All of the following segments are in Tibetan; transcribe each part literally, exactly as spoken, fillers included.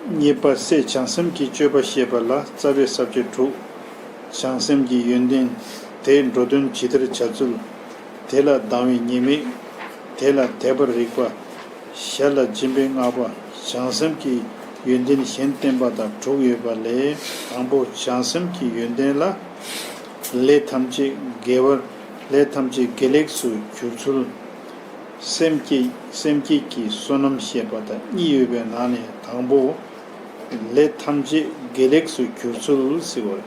གཉིས་པ་སྲས་བྱང་སེམས་ཀྱི་སྤྱོད་པ་བཤད་པ་ལ། རྩ་བའི་ས་བཅད་དྲུག་བྱང་སེམས་ཀྱི་ཡོན་ཏན། དེས་འགྲོ་དོན་ཇི་ལྟར་བྱ་ཚུལ། དེ་ལ་སྡང་བའི་ཉེས་དམིགས། དེ་ལ་དད་པར་རིགས་པ། ཞར་ལ་སྦྱིན་པས་བསྔགས་པ། བྱང་སེམས་ཀྱི་ཡོན་ཏན་གཞན་བསྟན་པ་དང་དྲུག་ཡོད་པ་ལས། དང་པོ་བྱང་སེམས་ཀྱི་ཡོན་ཏན་ལ། ལས་ཐམས་ཅད་དགེ་བར། ལས་ཐམས་ཅད་དགེ་ལེགས་སུ་འགྱུར་ཚུལ། སེམས་བསྐྱེད། སེམས་བསྐྱེད་ཀྱི་བསོད་ནམས་བཤད་པ་དང་གཉིས་ཡོད་པའི་ནང་ནས། དང་པོ། ལས་ཐམས་ཅད་དགེ་ལེགས་སུ་འགྱུར་ཚུལ་ཟེར་བ་རེད།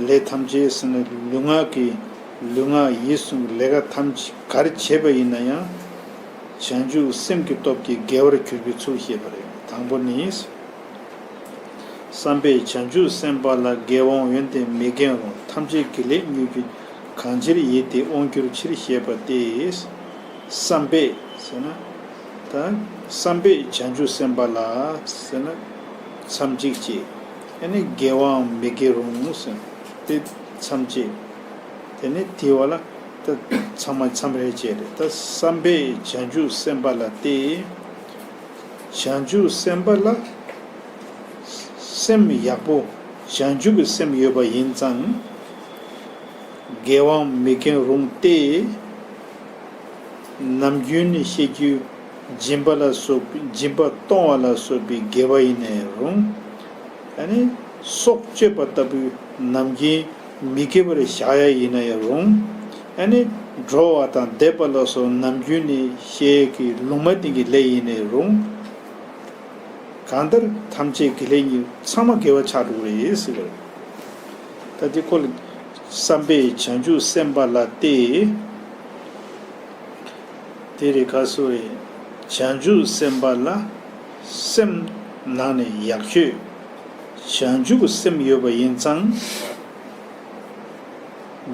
ལས་ཐམས་ཅད་ཟེར་ན་ལུས་ངག་གི། ལུས་ངག་ཡིད་གསུམ་གྱི་ལས་ཀ་ཐམས་ཅད་ག་རེ་བྱས་པ་ཡིན་ན་ཡང་། བྱང་ཆུབ་སེམས་ཀྱི་སྟོབས་ཀྱིས་དགེ་བར་གྱུར་པའི་ཚུལ་བཤད་པ་རེད། དང་པོ་ནི། བསམ་པས་བྱང་ཆུབ་སེམས་དཔའ་ལ། དགེ་བའང་ཡོན་ཏན་མི་དགེ་རུང་། ཐམས་ཅད་དགེ་ལེགས་མྱུར་གྱུར། གང་ཕྱིར་ཡིད་དེ་དབང་གྱུར་ཕྱིར། ཞེས་པ་སྟེ། བསམ་པས་ཟེར་ན། ད་བསམ་པས་བྱང་ཆུབ་སེམས་དཔའ་ལ་ཟེར་ན། མཚམས་གཅིག་བྱས། ཨ་ནི་དགེ་བའང་མི་དགེ་རུང་ཟེར་ན། དེ་མཚམས་བཅད། དེ་ནི་དེ་བ་ལ་ད་ཚང་མ་མཚམས་རེ་བཅད་རེད། ད་བསམ་པས་བྱང་ཆུབ་སེམས་དཔའ་ལ་སྟེ། བྱང་ཆུབ་སེམས་དཔའ་ལ། སེམས་ཡག་པོ་བྱང་ཆུབ་ཀྱི་སེམས་ཡོད་པ་ཡིན་ཙང་། དགེ་བའང་མི་དགེ་རུང་སྟེ། ནམ་རྒྱུན་ནས་བཤད་རྒྱུའི་སྦྱིན་པ་ལ་སོགས་པའི། སྦྱིན་པ་གཏོང་བ་ལ་སོགས་པའི་དགེ་བ་ཡིན་ན་ཡང་རུང་། ཨ་ནི་སྲོག་གཅོད་པ་ལྟ་བུའི་ནམ་རྒྱུན་མི་དགེ་བར་བཞག་ཡ་ཡིན་ན་ཡང་རུང་། ཨ་ནི་འགྲོ་བ་དང་བསྡེབས་པ་ལ་སོགས་ནམ་རྒྱུན་ནས་བཤད་ཀྱི་ལུང་མ་བསྟན་གྱི་ལས་ཡིན་ནའི་རུང་། གང་ལྟར་ཐམས་ཅད་དགེ་ལེགས་ཉིད། ཚང་མ་དགེ་བ་ཆགས་འགྲོ་གི་རེད་ཟེར་བ་རེད། ད་དེ་ཁོ་ལ་བསམ་པས་བྱང་ཆུབ་སེམས་དཔའ་ལ་སྟེ། དེ་རེད། ག་སོ་རེད། བྱང་ཆུབ་སེམས་དཔའ་ལ་སེམས་ནང་ནས་ཡག་ཤོས་བྱང་ཆུབ་སེམས་ཡོད་པ་ཡིན་ཙང་།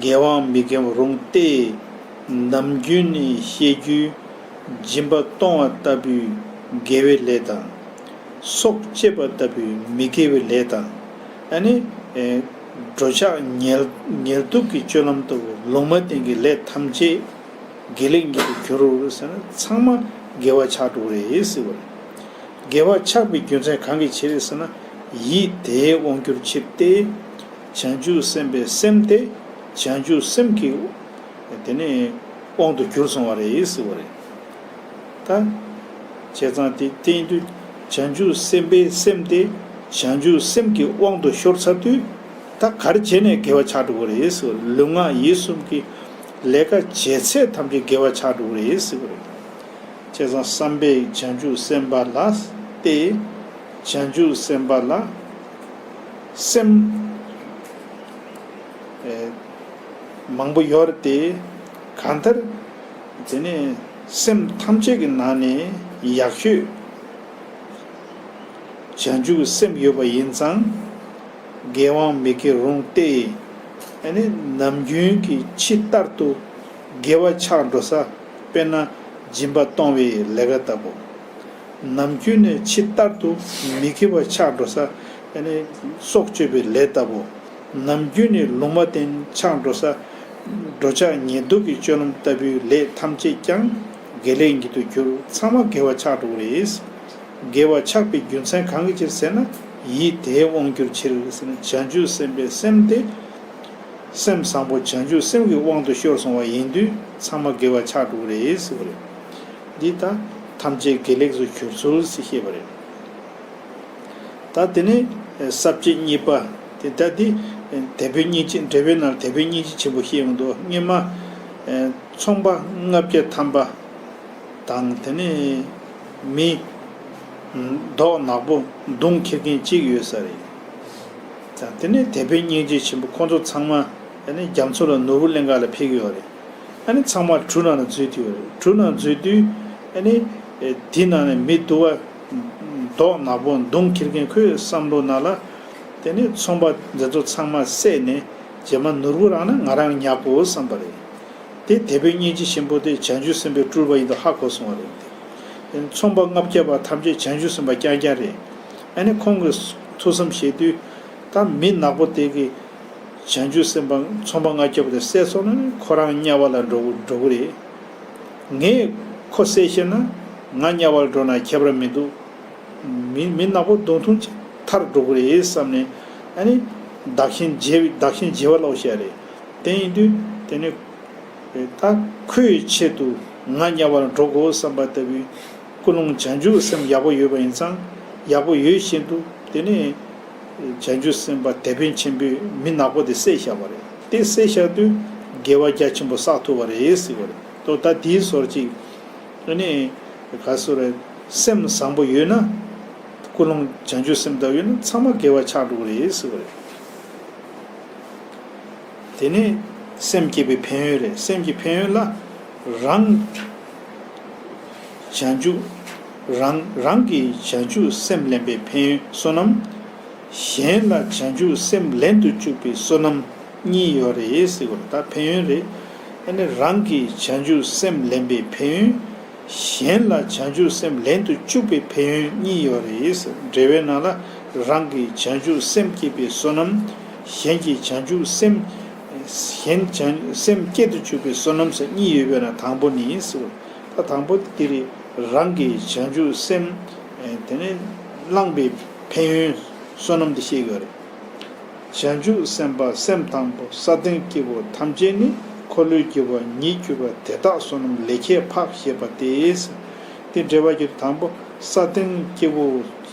དགེ་བའང་མི་དགེ་བ་རུང་སྟེ། ནམ་རྒྱུན་ནས་བཤད་རྒྱུའི་སྦྱིན་པ་གཏོང་བ་ལྟ་བུའི་དགེ་བའི་ལས་དང་། སྲོག་གཅོད་པ་ལྟ་བུའི་མི་དགེ་བའི་ལས་དང་། ཨ་ནི། ཨེ། འགྲོ་འཆག་ཉལ་ཉལ་འདུག་གི་སྤྱོད་ལམ་ལྟ་བུ་ལུང་མ་བསྟན་གྱི་ལས་ཐམས་ཅད་དགེ་ལེགས་ཉིད་དུ་འགྱུར་རོ་ཟེར་ན། ཚང་མ་དགེ་བ་ཆགས་འགྲོ་གི་རེད་ཟེར་བ་རེད། དགེ་བ་ཆགས་པའི་རྒྱུ་མཚན་གང་གི་ཕྱིར་ཟེར་ན། ཡིད་དེའི་དབང་གྱུར་ཕྱིར་ཏེ། བྱང་ཆུབ་སེམས་དཔའི་སེམས་དེ་བྱང་ཆུབ་སེམས་ཀྱི་དེ་ནས་དབང་དུ་གྱུར་སོང་བ་རེད་ཟེར་བ་རེད། ད། བྱས་ཙང་དེ་བསྟན་དུས་བྱང་ཆུབ་སེམས་དཔའི་སེམས་དེ་བྱང་ཆུབ་སེམས་ཀྱི་དབང་དུ་ཤོར་ཚར་དུས། ད་ག་རེ་བྱས་ནས་དགེ་བ་ཆགས་འགྲོ་གི་རེད་ཟེར་བ་རེད། ལུས་ངག་ཡིད་གསུམ་གྱི་ལས་ཀ་བྱས་ཚད་ཐམས་ཅད་དགེ་བ་ཆགས་འགྲོ་གི་རེད་ཟེར་བ་རེད། བྱས་ཙང་བསམ་པས་བྱང་ཆུབ་སེམས་དཔའ་ལ་སྟེ། བྱང་ཆུབ་སེམས་དཔའ་ལ་སེམས། ཨེ། མང་པོ་ཡོད་རེད་དེ། གང་ལྟར། དེ་ནས་སེམས་ཐམས་ཅད་ཀྱི་ནང་ནས་ཡག་ཤོས་བྱང་ཆུབ་སེམས་ཡོད་པ་ཡིན་ཙང་། དགེ་བའང་མི་དགེ་རུང་སྟེ། ཨ་ནི་ནམ་རྒྱུན་གྱི་ཕྱི་ལྟར་དུ་དགེ་བ་ཆགས་འགྲོ་ས། དཔེར་ན་སྦྱིན་པ་གཏོང་བའི་ལས་ཀ་ལྟ་བུ། ནམ་རྒྱུན་ནས་ཕྱི་ལྟར་དུ་མི་དགེ་བ་ཆགས་འགྲོ་ས། ཨ་ནི་སྲོག་གཅོད་པའི་ལས་ལྟ་བུ། ནམ་རྒྱུན་ནས་ལུང་མ་བསྟན་ཆགས་འགྲོ་ས། འགྲོ་འཆག་ཉལ་འདུག་གི་སྤྱོད་ལམ་ལྟ་བུའི་ལས་ཐམས་ཅད་ཀྱང་དགེ་ལེགས་ཉིད་དུ་འགྱུར། ཚང་མ་དགེ་བ་ཆགས་འགྲོ་གི་རེད། དགེ་བ་ཆགས་པའི་རྒྱུ་མཚན་གང་གི་ཕྱིར་ཟེར་ན། ཡིད་དེའི་དབང་གྱུར་ཕྱིར་ཟེར་ན། བྱང་ཆུབ་སེམས་དཔའི་སེམས་དེ། སེམས་བཟང་པོ་བྱང་ཆུབ་སེམས་ཀྱི་དབང་དུ་ཤོར་སོང་བ་ཡིན་དུས། ཚང་མ་དགེ་བ་ཆགས་འགྲོ་གི་རེད་ཟེར་བ་རེད། འདི་ལྟར་ཐམས་ཅད་དགེ་ལེགས་སུ་གྱུར་ཚུལ་ཞེས་བཤད་པ་རེད། ད་དེ་ནས་ས་བཅད་གཉིས་པ་དེ། ད་འདི་དེད་དཔོན་སྙིང་རྗེ། འགྲེལ་པའི་ནང་དེད་དཔོན་སྙིང་རྗེ་ཆེན་པོས་བཤད་ཡོང་དུས། སྔོན་མ་ཚོང་པ་ལྔ་བརྒྱ་ཐམ་པ་དང་། དེ་ནས་མི་མདོག་ནག་པོ་མདུང་འཁྱེར་མཁན་གཅིག་ཡོད་ས་རེད། ད་དེ་ནས་དེད་དཔོན་སྙིང་རྗེ་ཆེན་པོས་ཁོང་ཚོ་ཚང་མ་ཨ་ནི་རྒྱ་མཚོ་ལ་ནོར་བུ་ལེན་ག་ལ་ཕེབས་ཀྱི་ཡོད་རེད། ཨ་ནི་ཚང་མ་གྲུ་ནང་ལ་འཛུལ་དུས། གྲུ་ནང་འཛུལ་དུས་ཨ་ནི་དེ་ནང་ནས་མི་སྡུག་པ་མདོག་ནག་པོ་མདུང་འཁྱེར་མཁན་ཁོའི་བསམ་བློ་ནང་ལ། དེ་ནས་ཚོང་པ་འདི་ཚོ་ཚང་མ་བསད་ནས་རྗེས་མ་ནོར་བུ་རག་ན་ང་རང་ཉར་དགོས་བསམ་པ་རེད། དེ་དེད་དཔོན་སྙིང་རྗེ་ཆེན་པོ་དེ་བྱང་ཆུབ་སེམས་དཔའི་སྤྲུལ་པ་ཡིན་དུ་ཧ་གོ་སོང་བ་རེད། དེ་ཚོང་པ་ལྔ་བརྒྱ་པ་ཐམས་ཅད་བྱང་ཆུབ་སེམས་དཔའ་རྐྱང་རྐྱང་རེད། ཨ་ནི་ཁོང་གིས་ཐུགས་བསམ་བཞེས་དུས། ད་མི་ནག་པོ་དེ་གིས་བྱང་ཆུབ་སེམས་དཔའ་ཚོང་པ་ལྔ་བརྒྱ་པ་དེ་བསད་སོང་ན་ནི་ཁོ་རང་དམྱལ་བ་ལ་འགྲོ་འགྲོ་གི་རེད། ངས་ཁོ་བསད་ཤེས་ན་ང་དམྱལ་བ་ལ་འགྲོ་ན་ཁྱད་པར་མི་འདུག་མི་མི་ནག་པོ་གདོང་ཐུང་ཅིག་ཐར་འགྲོ་གི་རེད་བསམ་ནས། ཨ་ནི་བདག་གཞན་བརྗེ་བའི་བདག་གཞན་བརྗེ་བ་ལོག་བཤད་རེད། དེ་ཡིན་དུས་དེ་ནི་ད་ཁོའི་ཆེད་དུ་ང་དམྱལ་བར་འགྲོ་དགོས་བསམ་པ་ལྟ་བུའི་ཀུན་སློང་བྱང་ཆུབ་སེམས་ཡག་པོ་ཡོད་པ་ཡིན་ཙང་། ཡག་པོ་ཡོད་བཞིན་དུ་དེ་ནི་བྱང་ཆུབ་སེམས་དཔའ་དེད་དཔོན་ཆེན་པོས་མི་ནག་པོ་དེ་བསད་བཞག་པ་རེད། དེ་བསད་བཞག་དུས་དགེ་བ་རྒྱ་ཆེན་པོ་བསགས་ཐུབ་པ་རེད་ཟེར་བ་རེད། ཏོ་ད་དེའི་ཟོར་ཅིག་ཨ་ནི་ག་སོ་རེད། སེམས་བཟང་པོ་ཡོད་ན། ཀུན་སློང་བྱང་ཆུབ་སེམས་དང་ཡོད་ན་ཚང་མ་དགེ་བ་ཆགས་འགྲོ་གི་རེད་ཟེར་བ་རེད། དེ་ནས་སེམས་བསྐྱེད་པའི་ཕན་ཡོན་རེད། སེམས་ཀྱི་ཕན་ཡོན་ལ། རང་བྱང་ཆུབ། རང་རང་གིས་བྱང་ཆུབ་སེམས་ལེན་པའི་ཕན་ཡོན་བསོད་ནམས། གཞན་ལ་བྱང་ཆུབ་སེམས་ལེན་དུ་བཅུག་པའི་བསོད་ནམས་གཉིས་ཡོད་རེད་ཟེར་བ་རེད། ད་ཕན་ཡོན་རེད། ཨ་ནི་རང་གིས་བྱང་ཆུབ་སེམས་ལེན་པའི་ཕན་ཡོན། གཞན་ལ་བྱང་ཆུབ་སེམས་ལེན་དུ་བཅུག་པའི་ཕན་ཡོན་གཉིས་ཡོད་རེད། འགྲེལ་བའི་ནང་ལ་རང་གིས་བྱང་ཆུབ་སེམས་བསྐྱེད་པའི་བསོད་ནམས། གཞན་གྱིས་བྱང་ཆུབ་སེམས། གཞན་བྱང་སེམས་བསྐྱེད་དུ་བཅུག་པའི་བསོད་ནམས་ཟེར་གཉིས་ཡོད་པའི་ནང་དང་པོ་ནི་ཟེར། ད་དང་པོ་དེ་རེད། རང་གིས་བྱང་ཆུབ་སེམས་དེ་ནས་བླངས་པའི་ཕན་ཡོན་བསོད་ནམས་དེ་བཤད་ཡོད་རེད། བྱང་ཆུབ་སེམས་དཔའ་སེམས་དང་པོ། ས་སྟེང་སྐྱེ་བོ་ཐམས་ཅད་ནི། འཁོར་ལོས་སྒྱུར་བ་ཉིད་གྱུར་པ། དེ་དག་བསོད་ནམས་ལས་ཁྱད་འཕགས། ཞེས་པ་སྟེ། དེ་འགྲེལ་པ་བརྒྱབ། དང་པོ་ས་སྟེང་སྐྱེ་བོ་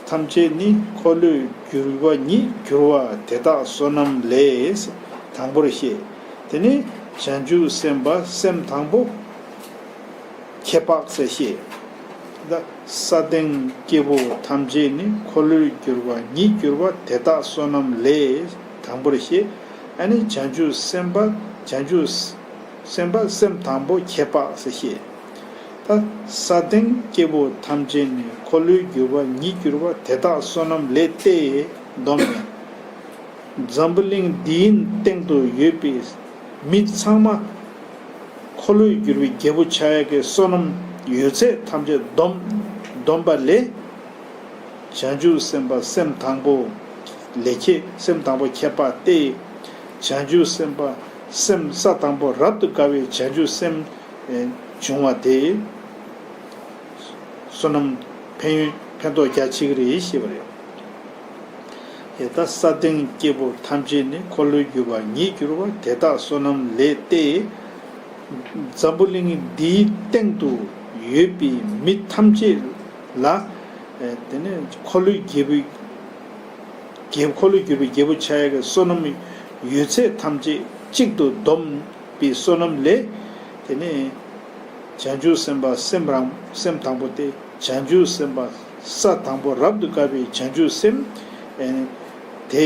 ཐམས་ཅད་ནི། འཁོར་ལོས་སྒྱུར་བ་ཉིད་གྱུར་པ། དེ་དག་བསོད་ནམས་ལས། དང་པོར་བཤད། དེ་ནས་བྱང་ཆུབ་སེམས་དཔའ་སེམས་དང་པོ། ཁྱད་འཕགས་ཟེར་བཤད། ད་ས་སྟེང་སྐྱེ་བོ་ཐམས་ཅད་ནི། འཁོར་ལོས་སྒྱུར་བ་ཉིད་གྱུར་པ། དེ་དག་བསོད་ནམས་ལས། དང་པོར་བཤད། ཨ་ནི་བྱང་ཆུབ་སེམས་དཔའ་བྱང་ཆུབ་སེམས་དཔའ་སེམས་དང་པོ་ཁྱད་འཕགས་ཟེར་བཤད། ད་ས་སྟེང་སྐྱེ་བོ་ཐམས་ཅད་ནི། འཁོར་ལོས་སྒྱུར་བ་ཉིད་གྱུར་པ། དེ་དག་བསོད་ནམས་ལས་ཏེ། བསྡོམས་ནས། འཛམ་བུ་གླིང་འདིའི་སྟེང་དུ་ཡོད་པའི་མི་ཚང་མ། འཁོར་ལོས་སྒྱུར་བའི་རྒྱལ་པོ་ཆགས་ཡ་གི་བསོད་ནམས་ཡོད་ཚད་ཐམས་ཅད་བསྡོམས་བསྡོམས་པ་ལས། བྱང་ཆུབ་སེམས་དཔའ་སེམས་དང་པོ་ལས་ཁྱད། སེམས་དང་པོ་ཁྱད་འཕགས་ཏེ། བྱང་ཆུབ་སེམས་དཔའ་སེམས་ས་དང་པོ་རབ་ཏུ་དགའ་བའི་བྱང་ཆུབ་སེམས་བྱུང་བ་དེ། བསོད་ནམས་ཕན་ཡོན་ཕན་ཐོགས་རྒྱ་ཆེ་གི་རེད་ཞེས་པ་རེད། ཡ་ད་ས་སྟེང་སྐྱེ་བོ་ཐམས་ཅད་ནི། འཁོར་ལོས་སྒྱུར་བ་ཉིད་གྱུར་པ། དེ་དག་བསོད་ནམས་ལས་ཏེ། འཛམ་བུ་གླིང་འདིའི་སྟེང་དུ་ཡོད་པའི་མི་ཐམས་ཅད་ལ། དེ་ནས་འཁོར་ལོས་སྒྱུར་བའི་རྒྱལ། འཁོར་ལོས་སྒྱུར་བའི་རྒྱལ་པོ་ཆགས་ཡ་གི་བསོད་ནམས་ཡོད་ཚད་ཐམས་ཅད་གཅིག་ཏུ་བསྡོམས་པའི་བསོད་ནམས་ལས། དེ་ནས་བྱང་ཆུབ་སེམས་དཔའ་སེམས་རང་སེམས་དང་པོ་སྟེ། བྱང་ཆུབ་སེམས་དཔའ་ས་དང་པོ་རབ་ཏུ་དགའ་བའི་བྱང་ཆུབ་སེམས། ཨེ་དེ་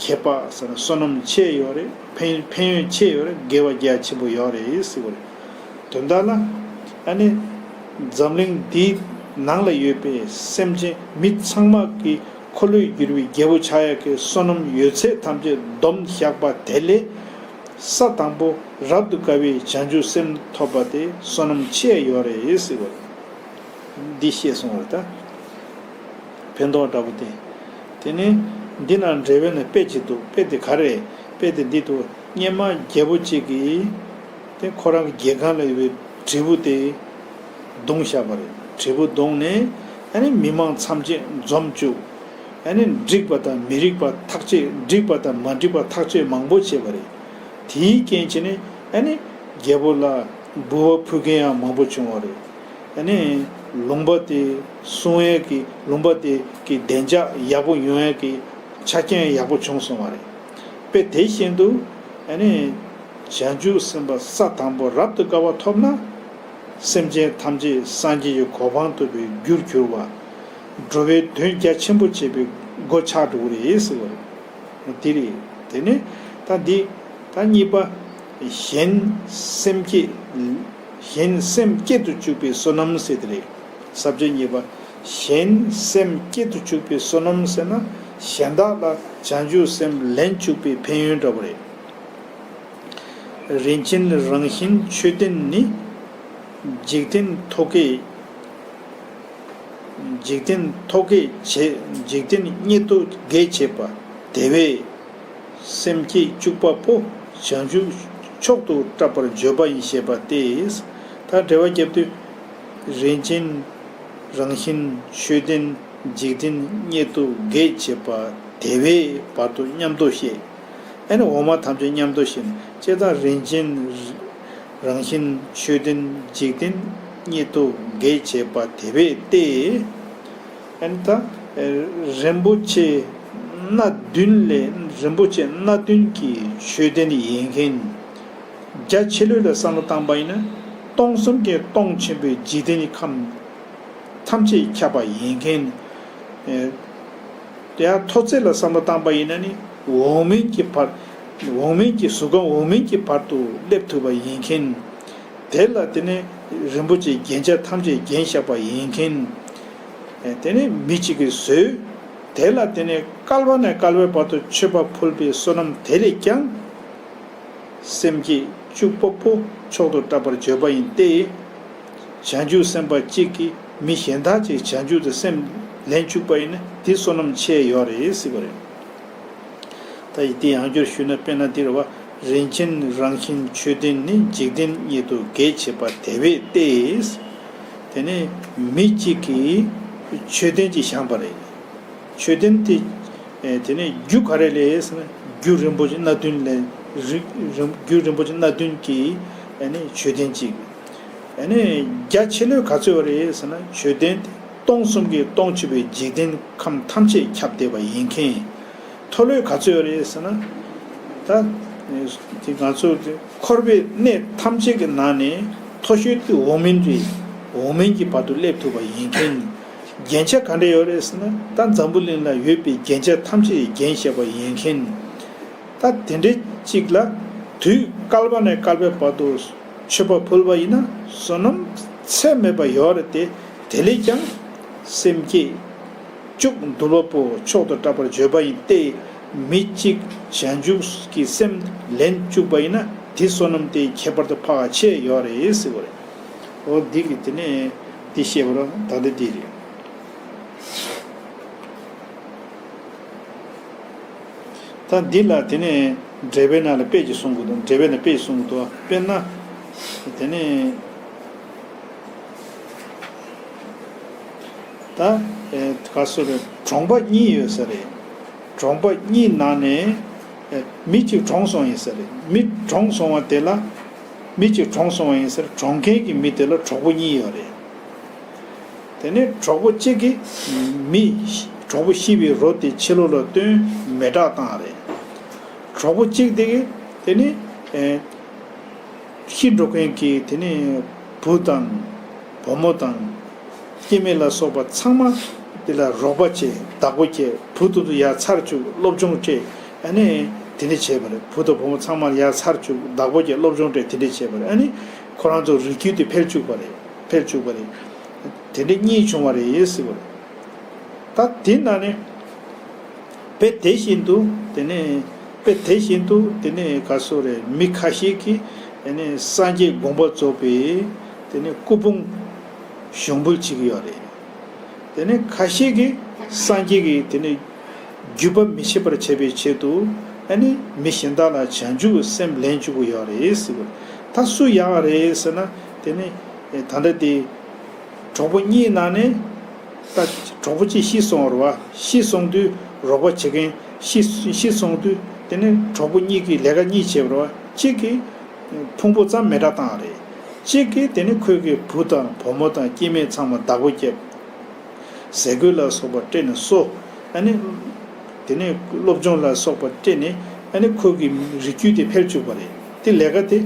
ཁྱད་འཕགས་ཟེར་ན་བསོད་ནམས་ཆེ་ཡོད་རེད། ཕན་ཕན་ཡོན་ཆེ་ཡོད་རེད། དགེ་བ་རྒྱ་ཆེན་པོ་ཡོད་རེད་ཟེར་བ་རེད། དོན་དག་ལ་ཨ་ནི་འཛམ་གླིང་འདིའི་ནང་ལ་ཡོད་པའི་སེམས་ཅན་མི་ཚང་མ་གི་འཁོར་ལོས་སྒྱུར་བའི་རྒྱལ་པོ་ཆགས་ཡག་གི་བསོད་ནམས་ཡོད་ཚད་ཐམས་ཅད་བསྡོམས་བཞག་པ་དེ་ལས། ས་དང་པོ་རབ་ཏུ་དགའ་བའི་བྱང་ཆུབ་སེམས་ཐོབ་པ་དེ་བསོད་ནམས་ཆེ་ཡོད་རེད་ཟེར་བ་རེད། འདི་ཤེས་སོང་བ་རེད་ད། ཕན་ཐོགས་འདྲ་པོ་དེ། དེ་ནས་འདི་ན་འགྲེལ་པའི་ནང་དཔེ་ཅིག་འདུག་དཔེ་དེ་ག་རེ་རེད། དཔེ་དེ་འདི་འདུག་སྔོན་མ་རྒྱལ་པོ་གཅིག་གིས་དེ་ཁོ་རང་གི་རྒྱལ་ཁང་ལ་ཡོད་པའི་དྲིལ་བུ་དེ་བརྡུངས་བཞག་པ་རེད། དྲིལ་བུ་བརྡུངས་ནས་ཨ་ནི་མི་མང་ཐམས་ཅད་འཛོམས་བཅུག་ཨ་ནི་འགྲིག་པ་དང་མི་འགྲིག་པ་ཐག་གཅོད། འགྲིག་པ་དང་མ་འགྲིག་པ་ཐག་གཅོད་མང་པོ་བྱས་པ་རེད། དེའི་རྐྱེན་བྱས་ནས་ཨ་ནི་རྒྱལ་པོ་ལ་འབུལ་བ་ཕུལ་མཁན་ཡང་མང་པོ་བྱུང་བ་རེད། ཨ་ནི་ལུང་པ་དེ་སྲུང་ཡས་ཀྱི་ལུང་པ་དེ་གི་བདེ་འཇགས་ཡག་པོ་ཡོང་ཡས་ཀྱི་ཆ་རྐྱེན་ཡག་པོ་བྱུང་སོང་བ་རེད། དཔེ་དེ་བཞིན་དུ་ཨ་ནི་བྱང་ཆུབ་སེམས་དཔའ་ས་དང་པོ་རབ་ཏུ་དགའ་བ་ཐོབ་ན། སེམས་ཅན་ཐམས་ཅད་སངས་རྒྱས་ཀྱི་གོ་འཕང་ཐོབ་པའི་རྒྱུར་གྱུར་པ། འགྲོ་བའི་དོན་རྒྱ་ཆེན་པོ་བྱེད་པའི་སྒོ་ཆགས་འགྲོ་གི་རེད་ཟེར་བ་རེད། དེ་རེད། དེ་ནས་ད་འདི་ད་གཉིས་པ། གཞན་སེམས་བསྐྱེད། གཞན་སེམས་བསྐྱེད་དུ་བཅུག་པའི་བསོད་ནམས་ཟེར་དེ་རེད། ས་བཅད་གཉིས་པ། གཞན་སེམས་བསྐྱེད་དུ་བཅུག་པའི་བསོད་ནམས་ཟེར་ན་གཞན་དག་ལ་བྱང་ཆུབ་སེམས་ལེན་བཅུག་པའི་ཕན་ཡོན་འདྲ་པོ་རེད། རིན་ཆེན་རང་བཞིན་ཆོས་ལྡན་ནི། འཇིག་རྟེན་ཐོག་གི། འཇིག་རྟེན་ཐོག་གི་བྱེད། འཇིག་རྟེན་སྙེད་དུ་དགེ་བྱེད་པ། དེ་བས་སེམས་བསྐྱེད་བཅུག་པ་པོ་བྱང་ཆུབ་མཆོག་ཏུ་བཀྲ་བར་བརྗོད་པ་ཡིན་ཞེས་པ་སྟེ། ད་འགྲེལ་པ་བརྒྱབ་དུས། རིན་ཆེན་རང་བཞིན་ཆོས་ལྡན་ འཇིག་རྟེན་གཉིས་སུ་གེགས་བྱེད་པ་དེ་བས་བར་དུ་མཉམ་དུ་བཤད། ཨ་ནི་འོག་མ་ཐམས་ཅད་མཉམ་དུ་བཤད་ནས་ཅེས་དང་། རིན་ཆེན་རང་བཞིན་མཆོད་རྟེན་འཇིག་རྟེན་གཉིས་སུ་གེགས་བྱེད་པ་དེ་བས་ཏེ། ཨ་ནི་ད་རིན་པོ་ཆེ་སྣ་བདུན་ལས་རིན་པོ་ཆེ་སྣ་བདུན་གྱི་མཆོད་རྟེན་ཡིན་མཁན། རྒྱ་ཆེ་ལོས་ལ་བསམ་བློ་བཏང་པ་ཡིན་ན། སྟོང་གསུམ་གྱི་སྟོང་ཆེན་པོའི་འཇིག་རྟེན་གྱི་ཁམས་ཐམས་ཅད་ཁྱབ་པ་ཡིན་མཁན། ཨེ། དེ་ཡང་མཐོ་ཚད་ལ་བསམ་བློ་བཏང་པ་ཡིན་ན་ནི། འོག་མིན་གྱི་བར། འོག་མིན་གྱི་གཟུགས་ཁམས་འོག་མིན་གྱི་བར་དུ་སླེབས་ཐུབ་པ་ཡིན་མཁན། དེ་ལ་དེ་ནས་རིན་པོ་ཆེའི་རྒྱན་ཆ་ཐམས་ཅད་བརྒྱན་བཞག་པ་ཡིན་མཁན། ཨེ། དེ་ནས་མི་གཅིག་གིས་བཟོས། དེ་ལ་དེ་ནས་བསྐལ་པ་ནས་བསྐལ་པའི་བར་དུ་མཆོད་པ་ཕུལ་བའི་བསོད་ནམས་དེ་ལས་ཀྱང་། སེམས་བསྐྱེད་བཅུ་སྤོབས་པོ་མཆོག་ཏུ་བསྒྲགས་པར་བརྗོད་པ་ཡིན་ཏེ། བྱང་ཆུབ་སེམས་དཔའ་གཅིག་གིས་མི་གཞན་དག་ཅིག་བྱང་ཆུབ་ཏུ་སེམས་ལེན་བཅུག་པ་ཡིན་ན་དེ་བསོད་ནམས་ཆེ་ཡོད་རེད་ཟེར་བ་རེད། ད་ཡིན་དེ་ཡང་བསྐྱར་ཞུས་ན། དཔེར་ན་འདིར་བ། རིན་ཆེན་རང་བཞིན་མཆོད་རྟེན་ནི། འཇིག་རྟེན་གཉིས་སུ་གེགས་བྱེད་པ་དེ་བས་ཏེ། དེ་ནས་མི་གཅིག་གིས་མཆོད་རྟེན་ཅིག་བཞེངས་པ་རེད། མཆོད་རྟེན་དེ། ཨེ། དེ་ནས་རྒྱུ་ག་རེ་ལས་ཟེར་ན། རྒྱུ་རིན་པོ་ཆེ་སྣ་བདུན་ལས། རི་རིན་རྒྱུ་རིན་པོ་ཆེ་སྣ་བདུན་གྱི། ཨ་ནི་མཆོད་རྟེན་གཅིག་ཨ་ནི་རྒྱ་ཆེ་ལོས་ག་ཚོད་རེད་ཟེར་ན། མཆོད་རྟེན་དེ་སྟོང་གསུམ་གྱི་སྟོང་ཆེན་པོའི་འཇིག་རྟེན་ཁམས་ཐམས་ཅད་ཁྱབ་བསྡད་པ་ཡིན་མཁན། མཐོ་ལོས་ག་ཚོད་རེད་ཟེར་ན། ད་དེ་ང་ཚོ་འཁོར་བའི་གནས་ཐམས་ཅད་ཀྱི་ནང་ནས་མཐོ་ཤོས་དེ་འོག་མིན་རེད། འོག་མིན་གྱི་བར་དུ་སླེབས་ཐུབ་པ་ཡིན་མཁན། རྒྱན་ཆ་ག་འདྲ་ཡོད་རེད་ཟེར་ན། ད་འཛམ་བུ་གླིང་ལ་ཡོད་པའི་རྒྱན་ཆ་ཐམས་ཅད་བརྒྱན་བཞག་པ་ཡིན་མཁན། ད་དེ་འདྲའི་གཅིག་ལ་དུས་བསྐལ་པ་ནས་བསྐལ་པའི་བར་དུ་མཆོད་པ་ཕུལ་བ་ཡིན་ན་བསོད་ནམས་ཚད་མེད་པ་ཡོད་རེད་དེ། དེ་ལས་ཀྱང་སེམས་བསྐྱེད་བཅུ་འདུལ་བ་པོ་མཆོག་ཏུ་བསྒྲགས་པར་བརྗོད་པ་ཡིན་ཏེ། མི་གཅིག་བྱང་ཆུབ་ཀྱི་སེམས་ལེན་བཅུག་པ་ཡིན་ན་དེ་བསོད་ནམས་དེ་ཁྱད་པར་དུ་འཕགས་པ་ཆེ་ཡོད་རེད་ཟེར་བ་རེད། འོ་འདི་གི་དེ་ནས་འདི་བཤད་པ་ར་ད་ལྟ་འདི་རེད། ད་འདི་ལ་དེ་ནས་འགྲེལ་པའི་ནང་ལ་དཔེ་ཅིག་གསུང་གི་འདུག་འགྲེལ་པའི་ནང་དཔེ་ཅིག་གསུང་གི་འདུག་དཔེར་ན། དེ་ནས་ད་ཨེ་ག་སོ་རེད། གྲོང་པ་གཉིས་ཡོད་ས་རེད། གྲོང་པ་གཉིས་ནང་ནས་ཨེ་མི་གཅིག་གྲོངས་སོང་ཡིན་ས་རེད། མི་གྲོངས་སོང་བ་དེ་ལ། མི་གཅིག་གྲོངས་སོང་བ་ཡིན་ས་རེད། གྲོངས་མཁན་གྱི་མི་དེ་ལ་གྲོགས་པོ་གཉིས་ཡོད་རེད། དེ་ནས་གྲོགས་པོ་གཅིག་གིས་མི། གྲོགས་པོ་ཤི་བའི་རོ་དེ་ཕྱི་ལོགས་ལ་བཏོན། མེ་སྲེག་བཏང་རེད། གྲོགས་པོ་གཅིག་དེ་གིས་དེ་ནས་ཨེ་ཤི་འགྲོ་མཁན་གྱི་དེ་ནས་བུ་དང་བུ་མོ་དང་སྐྱེ་དམན་ལ་སོགས་པ་ཚང་མ་དེ་ལ་རོགས་པ་བྱས། བདག་པོ་བྱས། བུ་དེ་ཚོ་ཡར་ཚར་བཅུག་སློབ་སྦྱོང་སྤྲད། ཨ་ནི་དེ་འདྲ་བྱས་པ་རེད། བུ་དང་བུ་མོ་ཚང་མ་ཡར་ཚར་བཅུག་བདག་པོ་བྱས། སློབ་སྦྱོང་སྤྲད། དེ་འདྲ་བྱས་པ་རེད། ཨ་ནི་ཁོ་རང་ཚོ་རིགས་རྒྱུད་དེ་འཕེལ་བཅུག་པ་རེད། འཕེལ་བཅུག་པ་རེད། དེ་འདྲ་གཉིས་བྱུང་བ་རེད་ཟེར་བ་རེད། ད་དེ་ན་ནི་དཔེ་དེ་བཞིན་དུ་དེ་ནས་དཔེ་དེ་བཞིན་དུ་དེ་ནས་ག་སོ་རེད། མི་ཁ་ཤས་ཀྱིས་དེ་ནས་སངས་རྒྱས་དགོངས་པ་རྫོགས་པའི་དེ་ནས་སྐུ་ཕུང་ཞུགས་འབུལ་བྱེད་ཀྱི་ཡོད་རེད། དེ་ནས་ཁ་ཤས་ཀྱིས་སངས་རྒྱས་ཀྱི་དེ་ནས་བརྒྱུད་པ་མི་ཤེས་པར་བྱེད་པའི་ཆེད་དུ་ཨ་ནི་མི་གཞན་དག་ལ་བྱང་ཆུབ་སེམས་ལེན་བཅུག་གི་ཡོད་རེད་ཟེར་བ་རེད། ད་སུ་ཡག་རེད་ཟེར་ན། དེ་ནས་ད་ལྟ་དེ་གྲོགས་པོ་གཉིས་ནང་ནས་ད་གྲོགས་པོ་གཅིག་ཤི་སོང་བ་རེད་བ། ཤི་སོང་དུས་རོགས་པ་བྱེད་མཁན་ཤི་ཤི་སོང་དུས་དེ་ནས་གྲོགས་པོ་གཉིས་ཀྱིས་ལས་ཀ་གཉིས་བྱས་པ་རེད་བ། གཅིག་གིས་ཕུང་པོ་ཙམ་མེ་སྲེག་བཏང་རེད། གཅིག་གིས་དེ་ནས་ཁོས་ཀྱི་བུ་དང་བུ་མོ་དང་སྐྱེ་དམན་ཚང་མ་བདག་པོ་བརྒྱབ། ཟས་གོས་ལ་སོགས་པ་སྤྲད་ནས་གསོ། ཨ་ནི་དེ་ནས་སློབ་སྦྱོང་ལ་སོགས་པ་སྤྲད་ནས་ཨ་ནི་ཁོ་གི་རིགས་རྒྱུད་དེ་འཕེལ་བཅུག་པ་རེད། དེ་ལས་ཀ་དེ་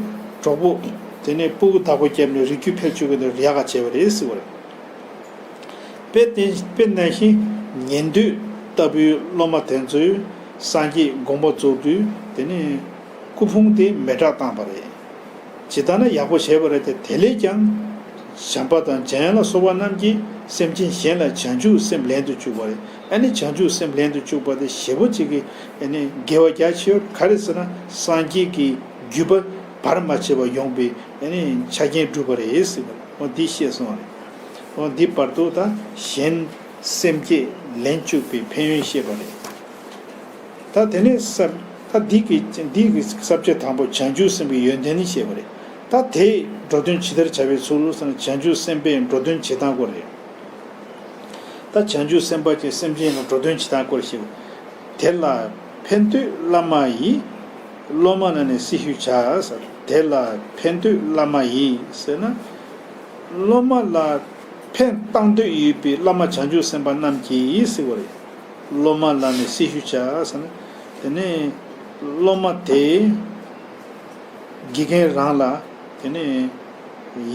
གྲོགས་པོ་དེ་ནས་སྤུ་གུ་བདག་པོ་བརྒྱབ་ནས་རིགས་རྒྱུད་འཕེལ་བཅུག་གི་དེ་ཡག་ག་བྱས་པ་རེད་ཟེར་བ་རེད། དཔེ་དེ་དཔེ་ནང་བཞིན་ཉན་ཐོས་ལྟ་བུའི་སློབ་མ་དེ་ཚོས་སངས་རྒྱས་དགོངས་པ་རྫོགས་དུས་དེ་ནས་སྐུ་ཕུང་དེ་མེ་སྲེག་བཏང་བ་རེད། ཇི་ལྟར་ན་ཡག་པོ་བྱས་པ་རེད་དེ། དེ་ལས་ཀྱང་བྱམས་པ་དང་འཇམ་དབྱངས་ལ་སོགས་པ་རྣམས་ཀྱིས་སེམས་ཅན་གཞན་ལ་བྱང་ཆུབ་སེམས་ལེན་དུ་བཅུག་པ་རེད། ཨ་ནི་བྱང་ཆུབ་སེམས་ལེན་དུ་བཅུག་པ་དེ་ཞེ་པོ་ཅིག་གི་ཨ་ནི་དགེ་བ་རྒྱ་ཆེ་བ་ག་རེ་ཟེར་ན། སངས་རྒྱས་ཀྱི་བརྒྱུད་པ་བར་མ་ཆད་པ་ཡོང་པའི་ཨ་ནི་ཆ་རྐྱེན་བསྒྲུབས་པ་རེད་ཟེར་བ་རེད། འོ་འདི་བཤད་སོང་བ་རེད། འོ་འདི་བར་དུ་ད་གཞན་སེམས་བསྐྱེད་ལེན་བཅུག་པའི་ཕན་ཡོན་བཤད་པ་རེད། ད་དེ་ནས་ས་ད་འདི་གི་འདི་གི་ས་བཅད་དང་པོ་བྱང་ཆུབ་སེམས་ཀྱི་ཡོན་ཏན་ནི་བཤད་པ་རེད། ད་དེས་འགྲོ་དོན་ཇི་ལྟར་བྱ་བའི་ཚུལ་ཟེར་ན། བྱང་ཆུབ་སེམས་དཔས་འགྲོ་དོན་བྱེད་སྟངས་སྐོར་རེད། ད་བྱང་ཆུབ་སེམས་དཔའ་གྱིས་སེམས་ཅན་ལ་འགྲོ་དོན་བྱེད་སྟངས་སྐོར་ཞིག་དེ་ལ་ཕན་འདོད་བླ་མ་ཡིས། སློབ་མ་ལ་ནི་སྲི་ཞུ་བྱ། དེ་ལ་ཕན་འདོད་བླ་མ་ཡིས་ཟེར་ན། སློབ་མ་ལ་ཕན་བཏགས་འདོད་ཡོད་པའི་བླ་མ་བྱང་ཆུབ་སེམས་དཔའ་རྣམས་ཀྱིས་ཟེར་བ་རེད། སློབ་མ་ལ་ནི་སྲི་ཞུ་བྱ་ཟེར་ན། དེ་ནས་སློབ་མ་དེ་དགེ་རྒན་རང་ལ་དེ་ནས་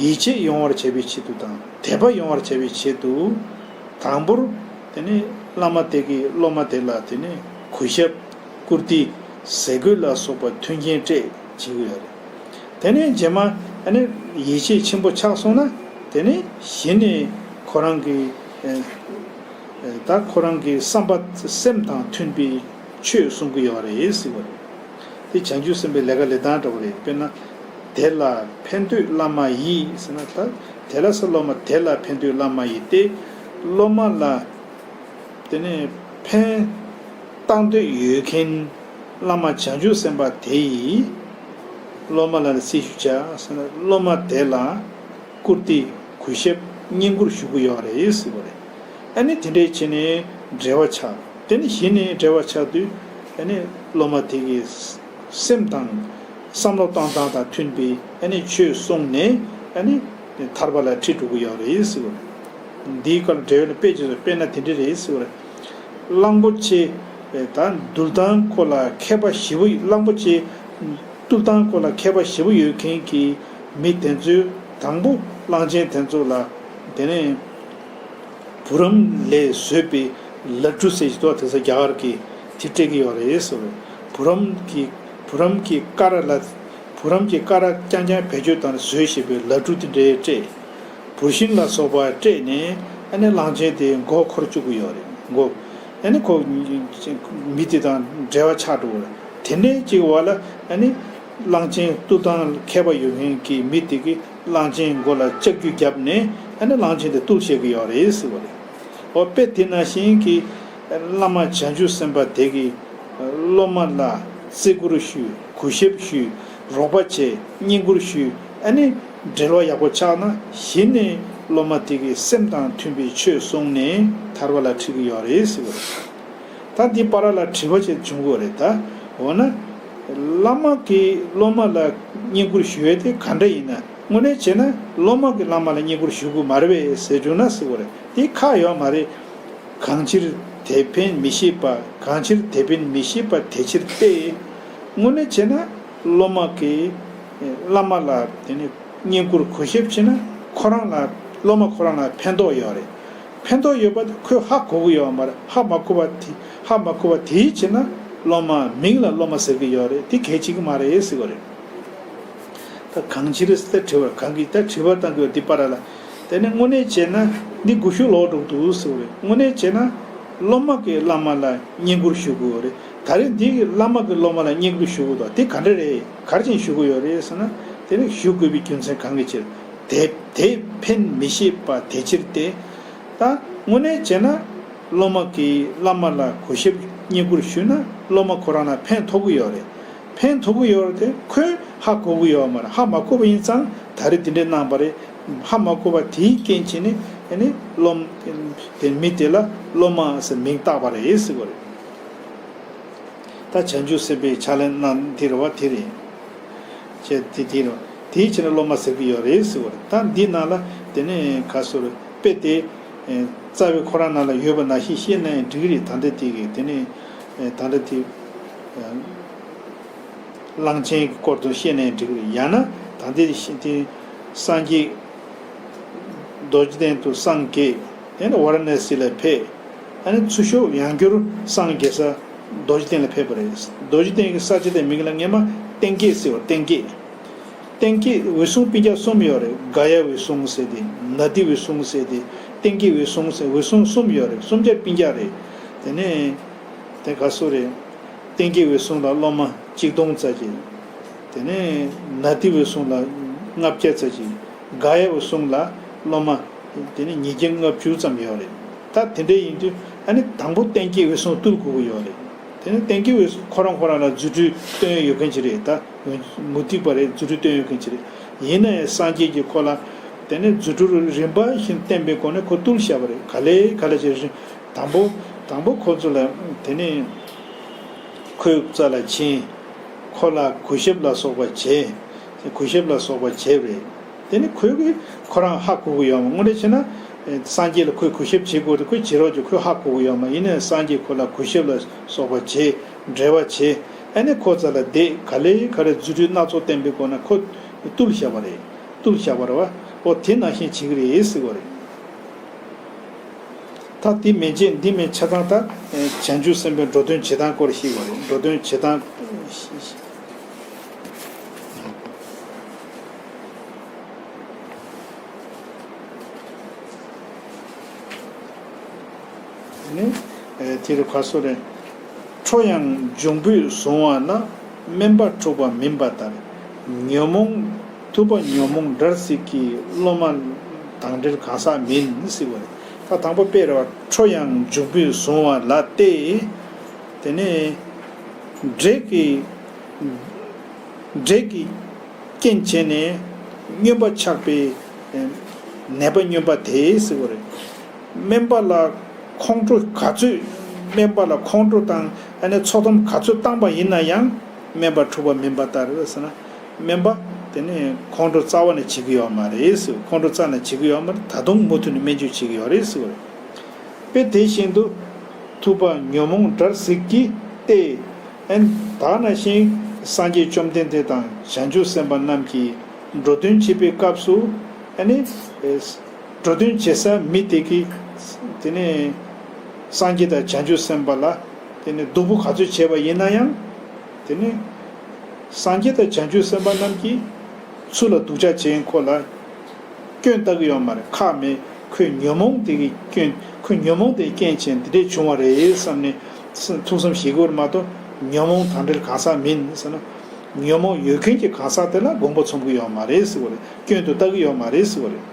ཡིད་ཆེས་ཡོང་བར་བྱ་བའི་ཆེད་དུ་དང་དད་པ་ཡོང་བར་བྱ་བའི་ཆེད་དུ། དང་པོར་དེ་ནས་བླ་མ་དེ་གིས་སློབ་མ་དེ་ལ་དེ་ནས་གུས་ཞབས། བཀུར་སྟི། ཟས་གོས་ལ་སོགས་པ་མཐུན་རྐྱེན་སྤྲད་བྱེད་དགོས་ཡོད་རེད། དེ་ནས་རྗེས་མ་ཨ་ནི་ཡིད་ཆེས་ཆེན་པོ་ཆགས་སོང་ན། དེ་ནས་གཞི་ནས་ཁོ་རང་གི་ཨེ་ཨེ་ད་ཁོ་རང་གི་བསམ་པ་སེམས་དང་མཐུན་པའི་ཆོས་གསུང་གི་ཡོད་རེད་ཟེར་བ་རེད། དེ་བྱང་ཆུབ་སེམས་དཔའི་ལས་ཀ་ལས་སྟངས་འདྲ་བོ་རེད། དཔེར་ན། དེ་ལ་ཕན་འདོད་བླ་མ་ཡིས་ཟེར་ན། ད་དེ་ལ་ཟེར་སློབ་མ་དེ་ལ་ཕན་འདོད་བླ་མ་ཡིས་ཏེ། སློབ་མ་ལ་དེ་ནས་ཕན་བཏགས་འདོད་ཡོད་མཁན་བླ་མ་བྱང་ཆུབ་སེམས་དཔའ་དེ་ཡིས་སློབ་མ་ལ་སྲི་ཞུ་བྱ་ཟེར་ན། སློབ་མ་དེ་ལ་བཀུར་སྟི། གུས་ཞབས། བསྙེན་བཀུར་ཞུ་གི་ཡོད་རེད་ཟེར་བ་རེད། ཨ་ནི་དེ་འདྲས་བྱས་ནས་འབྲེལ་བ་ཆགས། དེ་ནི་གཞི་ནས་འབྲེལ་བ་ཆགས་དུས། ཨ་ནི་སློབ་མ་དེ་གི་སེམས་དང་བསམ་བློ་གཏོང་སྟངས་དང་མཐུན་པའི་ཨ་ནི་ཆོས་གསུངས་ནས། ཨ་ནི་ཐར་པ་ལ་ཁྲིད་འགྲོ་གི་ཡོད་རེད་ཟེར་བ་རེད། འདིའི་སྐོར་འབྲེལ་ཡོད་ལ་དཔེ་ཅིག་ཚོ་དཔེར་ན་དེ་འདྲས་རེད་ཟེར་བ་རེད། གླང་པོ་ཆེ་ད་འདུལ་སྟངས་སྐོར་ལ་མཁས་པ་ཞེ་པོ། གླང་པོ་ཆེ་འདུལ་སྟངས་སྐོར་ལ་མཁས་པ་ཞེ་པོ་ཡོད་མཁན་གྱི་མི་དེ་ཚོས་དང་པོ་གླང་ཆེན་དེ་ཚོ་ལ་དེ་ནས་བུ་རམ་ལས་བཟོས་པའི་ལ་ཕྲུ་ཟེར་གྱི་འདུག་དེ་ཚོ་རྒྱ་གར་གྱིས་དེ་སྤྲད་ཀྱི་ཡོད་རེད་ཟེར་བ་རེད། བུ་རམ་གྱི་བུ་རམ་གྱི་ཀ་ར་ལ། བུ་རམ་གྱི་ཀ་ར་རྐྱང་རྐྱང་བེད་སྤྱོད་བཏང་ནས་བཟོས་བཞག་པའི་ལ་ཕྲུ་དེ་འདྲས་སྤྲད། བུར་ཤིང་ལ་སོགས་པ་སྤྲད་ནས། ཨ་ནི་གླང་ཆེན་དེ་མགོ་འཁོར་བཅུག་གི་ཡོད་རེད། མགོ། ཨ་ནི་ཁོ་མི་དེ་དང་འབྲེལ་བ་ཆགས་འགྲོ་གི་རེད། དེ་འདྲའི་ཅིག་བར་ལ་ཨ་ནི་གླང་ཆེན་འདུལ་སྟངས་མཁས་པ་ཡོད་མཁན་གྱི་མི་དེ་གིས་གླང་ཆེན་མགོ་ལ་ལྕགས་ཀྱུ་བརྒྱབ་ནས། ཨ་ནི་གླང་ཆེན་དེ་བཏུལ་བྱེད་ཀྱི་ཡོད་རེད་ཟེར་བ་རེད། འོ་དཔེ་དེ་ནང་བཞིན་གྱི་བླ་མ་བྱང་ཆུབ་སེམས་དཔའ་དེ་གིས་སློབ་མ་ལ་བརྩི་བཀུར་ཞུ། གུས་ཞབས་ཞུ། རོགས་པ་བྱེད། བསྙེན་བཀུར་ཞུ། ཨ་ནི་འབྲེལ་བ་ཡག་པོ་ཆགས་ན། གཞི་ནས་སློབ་མ་དེ་གིས་སེམས་དང་མཐུན་པའི་ཆོས་གསུངས་ནས་ཐར་པ་ལ་ཁྲིད་ཀྱི་ཡོད་རེད་ཟེར་བ་རེད། ད་འདི་བར་ལ་དྲི་བ་ཅིག་འབྱུང་གི་ཡོད་རེད་ད། འོ་ན། བླ་མ་གིས་སློབ་མ་ལ་བསྙེན་བཀུར་ཞུ་ཡས་དེ་ག་འདྲ་ཡིན་ན། དངོས་གནས་བྱས་ན་སློབ་མ་གིས་བླ་མ་ལ་བསྙེན་བཀུར་ཞུ་དགོས་མ་རེད་པས་ཟེར་བྱུང་ན་ཟེར་བ་རེད། དེ་ཁག་ཡོད་མ་རེད། གང་ཕྱིར་དེ་ཕན་མི་ཤེས་པ། གང་ཕྱིར་དེ་ཕན་མི་ཤེས་པ་དེ་ཕྱིར་ཏེ། དངོས་གནས་བྱས་ན་སློབ་མ་གིས་བླ་མ་ལ་དེ་ནི་བསྙེན་བཀུར་གུས་ཞབས་བྱས་ན། ཁོ་རང་ལ་སློབ་མ་ཁོ་རང་ལ་ཕན་ཐོགས་ཡོད་རེད། ཕན་ཐོགས་ཡོད་པ་དེ་ཁོས་ཧ་གོ་གི་ཡོད་མ་རེད། ཧ་མ་གོ་བ་དེ་ཧ་མ་གོ་བ་དེའི་ཕྱིར་ན་སློབ་མ་མིང་ལ་སློབ་མ་ཟེར་གི་ཡོད་རེད། དེ་གལ་ཆེ་གི་མ་རེད་ཟེར་བ་རེད། ད་གང་ཕྱིར་ཟེར་དྲི་བར་གང་གིས་ད་དྲི་བ་བཏང་གི་ཡོད་འདི་པར་ལ། དེ་ནས་དངོས་གནས་བྱས་ན་འདི་སྒུལ་ཤུགས་ལོག་འགྲོ་གི་འདུག་ཟེར་བ་རེད། དངོས་གནས་བྱས་ན་སློབ་མ་གིས་བླ་མ་ལ་བསྙེན་བཀུར་ཞུ་དགོས་རེད། ད་རེས་འདི་གི་བླ་མ་གིས་སློབ་མ་ལ་བསྙེན་བཀུར་ཞུ་དགོས་དོན་དེ་ག་འདྲ་རེད། ག་རེ་བྱས་ནས་ཞུ་དགོས་ཡོད་རེད་ཟེར་ན། དེ་ནི་ཞུ་དགོས་པའི་རྒྱུ་མཚན་གང་གི་ཕྱིར། དེ་དེ་ཕན་མི་ཤེས་པ་དེ་ཕྱིར་ཏེ། ད་དངོས་གནས་བྱས་ན་སློབ་མ་གིས་བླ་མ་ལ་གུས་ཞབས་བསྙེན་བཀུར་ཞུས་ན་སློབ་མ་ཁོ་རང་ལ་ཕན་ཐོགས་ཀྱི་ཡོད་རེད། ཕན་ཐོགས་ཀྱི་ཡོད་རེད་དེ་ཁོས་ཧ་གོ་གི་ཡོད་མ་རེད། ཧ་མ་གོ་བ་ཡིན་ཙང་ད་རེས་དེ་འདྲས་གནང་བ་རེད། ཧ་མ་གོ་བ་དེའི་རྐྱེན་བྱས་ནས་ཨ་ནི་སློབ་དེ་མི་དེ་ལ་སློབ་མ་ཟེར་མིང་བཏགས་པ་རེད་ཟེར་བ་རེད། ད་བྱང་ཆུབ་སེམས་དཔའི་ཕྱག་ལེན་གནང་འདི་རེད་བ། དེ་རེད། ཅེས་དེ་དེ་རེད། དེའི་ཕྱིར་སློབ་མ་ཟེར་གྱི་ཡོད་རེད་ཟེར་བ་རེད། ད་འདི་ནང་ལ་དེ་ནས་ག་ཟེར་དཔེ་དེ། ཨེ། རྩ་བའི་ཁོ་རང་ནང་ལ་ཡོད་པ་ནང་བཞིན་བཤད་ན་ཡང་འགྲིག་གི་རེད། ད་ལྟ་དེ་གི་དེ་ནས། ཨེ། ད་ལྟ་དེ། ཨེ། གླང་ཆེན་གྱི་སྐོར་དུ་བཤད་ན་ཡང་འགྲིག་གི་རེད། ཡང་ན་ད་ལྟ་དེ་བཤད་དེ་སངས་རྒྱས་རྡོ་རྗེ་གདན་དུ་སངས་རྒྱས། དེ་ནས་ཝཱ་ར་ཎ་སི་ལ་ཕེབས། ཨ་ནི་ཚུར་ཤོག་ཡང་བསྐྱར་སངས་རྒྱས་ས་རྡོ་རྗེ་གདན་ལ་ཕེབས་པ་རེད། རྡོ་རྗེ་གདན་གྱི་ས་ཆ་དེ་མིང་ལ་སྔས་མ་བསྟན་རྒྱས་ཟེར་བ། བསྟན་རྒྱས། བསྟན་རྒྱས་འོད་སྲུང་སྤུན་ཀྱག་གསུམ་ཡོད་རེད། ག་ཡ་འོད་སྲུང་ཟེར་ཏེ། ནཱ་དཱི་འོད་སྲུང་ཟེར་ཏེ། བསྟན་རྒྱས་འོད་སྲུང་ཟེར། འོད་སྲུང་གསུམ་ཡོད་རེད། གསུམ་ཀ་སྤུན་ཀྱག་རེད། དེ་ནས་དེ་ག་སུ་རེད། བསྟན་རྒྱས་འོད་སྲུང་ལ་སློབ་མ་གཅིག་སྟོང་ཙམ་ཅིག་དེ་ནས་ནཱ་དཱི་འོད་སྲུང་ལ་ལྔ་བརྒྱ་ཙམ་ཅིག་ག་ཡ་འོད་སྲུང་ལ་སློབ་མ་དེ་ནས་ཉིས་བརྒྱ་ལྔ་བཅུ་ཙམ་ཡོད་རེད། ད་དེ་འདྲ་ཡིན་དུས་ཨ་ནི་དང་པོ་བསྟན་རྒྱས་འོད་སྲུང་བཏུལ་དགོས་ཀྱི་ཡོད་རེད། དེ་ནས་བསྟན་རྒྱས་འོད་སྲུང་ཁོ་རང་ཁོ་རང་ལ་རྫུ་འཕྲུལ་སྟོན་ཡོད་མཁན་ཅིག་རེད། ད་མུ་སྟེགས་པ་རེད། རྫུ་འཕྲུལ་སྟོན་ཡོད་མཁན་ཅིག་རེད། ཡིན་ན་ཡང་སངས་རྒྱས་ཀྱིས་ཁོ་ལ་ དེ་ནས་རྫུ་འཕྲུལ་རིམ་པ་བཞིན་བསྟན་པའི་སྒོ་ནས་ཁོ་བཏུལ་བཞག་པ་རེད། ག་ལེ་ག་ལེ་བྱས་རིམ་དང་པོ་དང་པོ་ཁོ་ཚོ་ལ་དེ་ནས་ཁོའི་རྩ་ལ་ཕྱིན། ཁོ་ལ་གུས་ཞབས་ལ་སོགས་པ་བྱས། གུས་ཞབས་ལ་སོགས་པ་བྱས་པ་རེད། དེ་ནི་ཁོས་ཁོ་རང་ཧ་གོ་གི་ཡོད་མ། དངོས་གནས་བྱས་ན་སངས་རྒྱས་ལ་ཁོས་གུས་ཞབས་བྱེད་དགོས་རེད། ཁོས་བྱེད་རོགས་ཀྱི་ཁོས་ཧ་གོ་གི་ཡོད་མ། ཡིན་ནའི་སངས་རྒྱས་ཁོ་ལ་གུས་ཞབས་ལ་སོགས་པ་བྱས། འབྲེལ་བ་བྱས། ཨ་ནི་ཁོ་རྩ་ལ་བསྡད། ག་ལེ་ག་ལེ་རྫུ་འཕྲུལ་སྣ་ཚོགས་བསྟན་པའི་སྒོ་ནས་ཁོ་བཏུལ་བཞག་པ་རེད། བཏུལ་བཞག་པ་རེད་བ། ཨོ་དེ་ནང་བཞིན་བྱེད་ཀྱི་རེད་ཟེར་བ་རེད། ད་དེ་མན་ཆད་འདི་མན་ཆ་ཚང་ད་བྱང་ཆུབ་སེམས་དཔའི་འགྲོ་དོན་བྱེད་སྟངས་སྐོར་ཞིག་བ་རེད། འགྲོ་དོན་བྱེད་སྟངས། ནི་དེ་རུ་ག་སོ་རེད། ཁྲོ་ཡང་འབྱུང་པོས་བཟུང་བ་ལ། དམན་པ་འཁྲུགས་པ་མིན་པ་ལྟར། ཉོན་མོངས་ཐུབ་པ་ཉོན་མོངས་འདྲར་གཟིགས་ཀྱི། བློ་མ་དང་བྲལ་གང་ཟག་མིན་ཟེར་བ་རེད། ད་དང་པོ་དཔེ་རེད་བ། ཁྲོ་ཡང་འབྱུང་པོས་བཟུང་བ་ལ་སྟེ། དེ་ནས་འདྲེ་གི་འདྲེ་གི་རྐྱེན་བྱས་ནས་སྨྱོན་པ་ཆགས་པའི་ནད་པ་སྨྱོན་པ་དེ་ཟེར་བ་རེད། དམན་པ་ལ་ཁོང་ཁྲོ་ག་ཚོད། དམན་པ་ལ་ཁོང་ཁྲོ་དང་ཨ་ནི་ཚོགས་གཏམ་ག་ཚོད་བཏང་པ་ཡིན་ན་ཡང་དམན་པ་འཁྲུགས་པ་མིན་པ་ལྟར་ཟེར་ན། དམན་པ་དེ་ནི་ཁོང་ཁྲོ་རྩ་བ་ནས་བྱེད་ཀྱི་ཡོད་མ་རེད་ཟེར། ཁོང་ཁྲོ་རྩ་ནས་བྱེད་ཀྱི་ཡོད་མ་རེད། ད་དུང་མུ་མཐུད་ནས་སྨན་བཅོས་བྱེད་ཀྱི་ཡོད་རེད་ཟེར་བ་རེད། དཔེ་དེ་བཞིན་དུ། ཐུབ་པ་ཉོན་མོངས་འདྲར་གཟིགས་ཀྱི་སྟེ། ཨན། ད་ནང་བཞིན་སངས་རྒྱས་བཅོམ་ལྡན་འདས་དང་བྱང་ཆུབ་སེམས་དཔའ་རྣམས་ཀྱིས་འགྲོ་དོན་བྱེད་པའི་སྐབས་སུ། ཨ་ནི། འགྲོ་དོན་བྱེད་ས་མི་དེ་གིས། དེ་ནས། སངས་རྒྱས་དང་བྱང་ཆུབ་སེམས་དཔའ་ལ། དེ་ནས་སྡུག་པོ་ག་ཚོད་བྱས་པ་ཡིན་ན་ཡང་། དེ་ནས། སངས་རྒྱས་དང་བྱང་ཆུབ་སེམས་དཔའ་རྣམས་ཀྱིས། ཚུར་ལ་སྡུག་ཅག་བྱེད་མཁན་ཁོ་ལ། སྐྱོན་བལྟ་གི་ཡོད་མ་རེད། ཁག་མེད། ཁོས་ཉོན་མོངས་དེ་གི་སྐྱོན། ཁོས་ཉོན་མོངས་དེའི་རྐྱེན་བྱས་འདི་འདྲས་བྱུང་བ་རེད་བསམ་ནས་ཐུགས་བསམ་བཞེས་དགོས་རེད་མ་གཏོགས། ཉོན་མོངས་དང་བྲལ་གང་ཟག་མིན་ཟེར་ན། ཉོན་མོངས་ཡོད་མཁན་གྱི་གང་ཟག་དེ་ལ་དགོངས་པ་ཚོམ་གི་ཡོད་མ་རེད་ཟེར་བ་རེད། སྐྱོན་དུ་བལྟ་གི་ཡོད་མ་རེད་ཟེར་བ་རེད།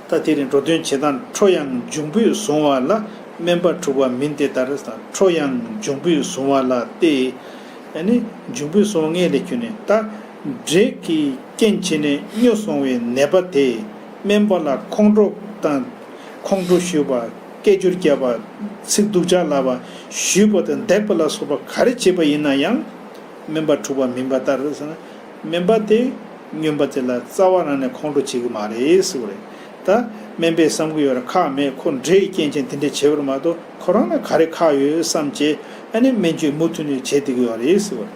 ད་དེ་རིང་འགྲོ་དོན་བྱེད་སྟངས། ཁྲོ་ཡང་འབྱུང་པོས་བཟུང་བ་ལ། དམན་པ་འཁྲུགས་པ་མིན་དེ་ལྟར། ཁྲོ་ཡང་འབྱུང་པོས་བཟུང་བ་ལ་སྟེ། ཨ་ནི་འབྱུང་པོས་བཟུང་བ་ངས་ལས་ཁྱོད་ནི་ད། འདྲེ་གི་རྐྱེན་བྱས་ནས་སྨྱོ་སོང་བའི་ནད་པ་དེ། དམན་པ་ལ་ཁོང་ཁྲོ་དང་། ཁོང་ཁྲོ་ཞུས་པ། སྐད་ཅོར་བརྒྱབ་པ། ཚིག་སྡུག་ཅག་ལབ་པ། ཞུས་པ་དང་འདེགས་པ་ལ་སོགས་པ་ག་རེ་བྱས་པ་ཡིན་ན་ཡང་། དམན་པ་འཁྲུགས་པ་མིན་པ་ལྟར་ཟེར་ན། དམན་པ་དེ་སྨྱོན་པ་དེ་ལ་རྩ་བ་རང་ནས་ཁོང་ཁྲོ་བྱེད་ཀྱི་མ་རེད་ཟེར་བ་རེད། ད་དམན་པས་བསམ་གྱི་ཡོད་རེད། ཁག་མེད། ཁོ་འདྲེ་ཡི་རྐྱེན་བྱས་དེ་འདྲ་བྱས་པ་རེད་མ་གཏོགས། ཁོ་རང་ལ་ག་རེ་ཁག་ཡོད་བསམ་བྱས། ཨ་ནི་སྨན་བཅོས་མུ་མཐུད་ནས་བྱས་བསྡད་ཀྱི་ཡོད་རེད་ཟེར་བ་རེད།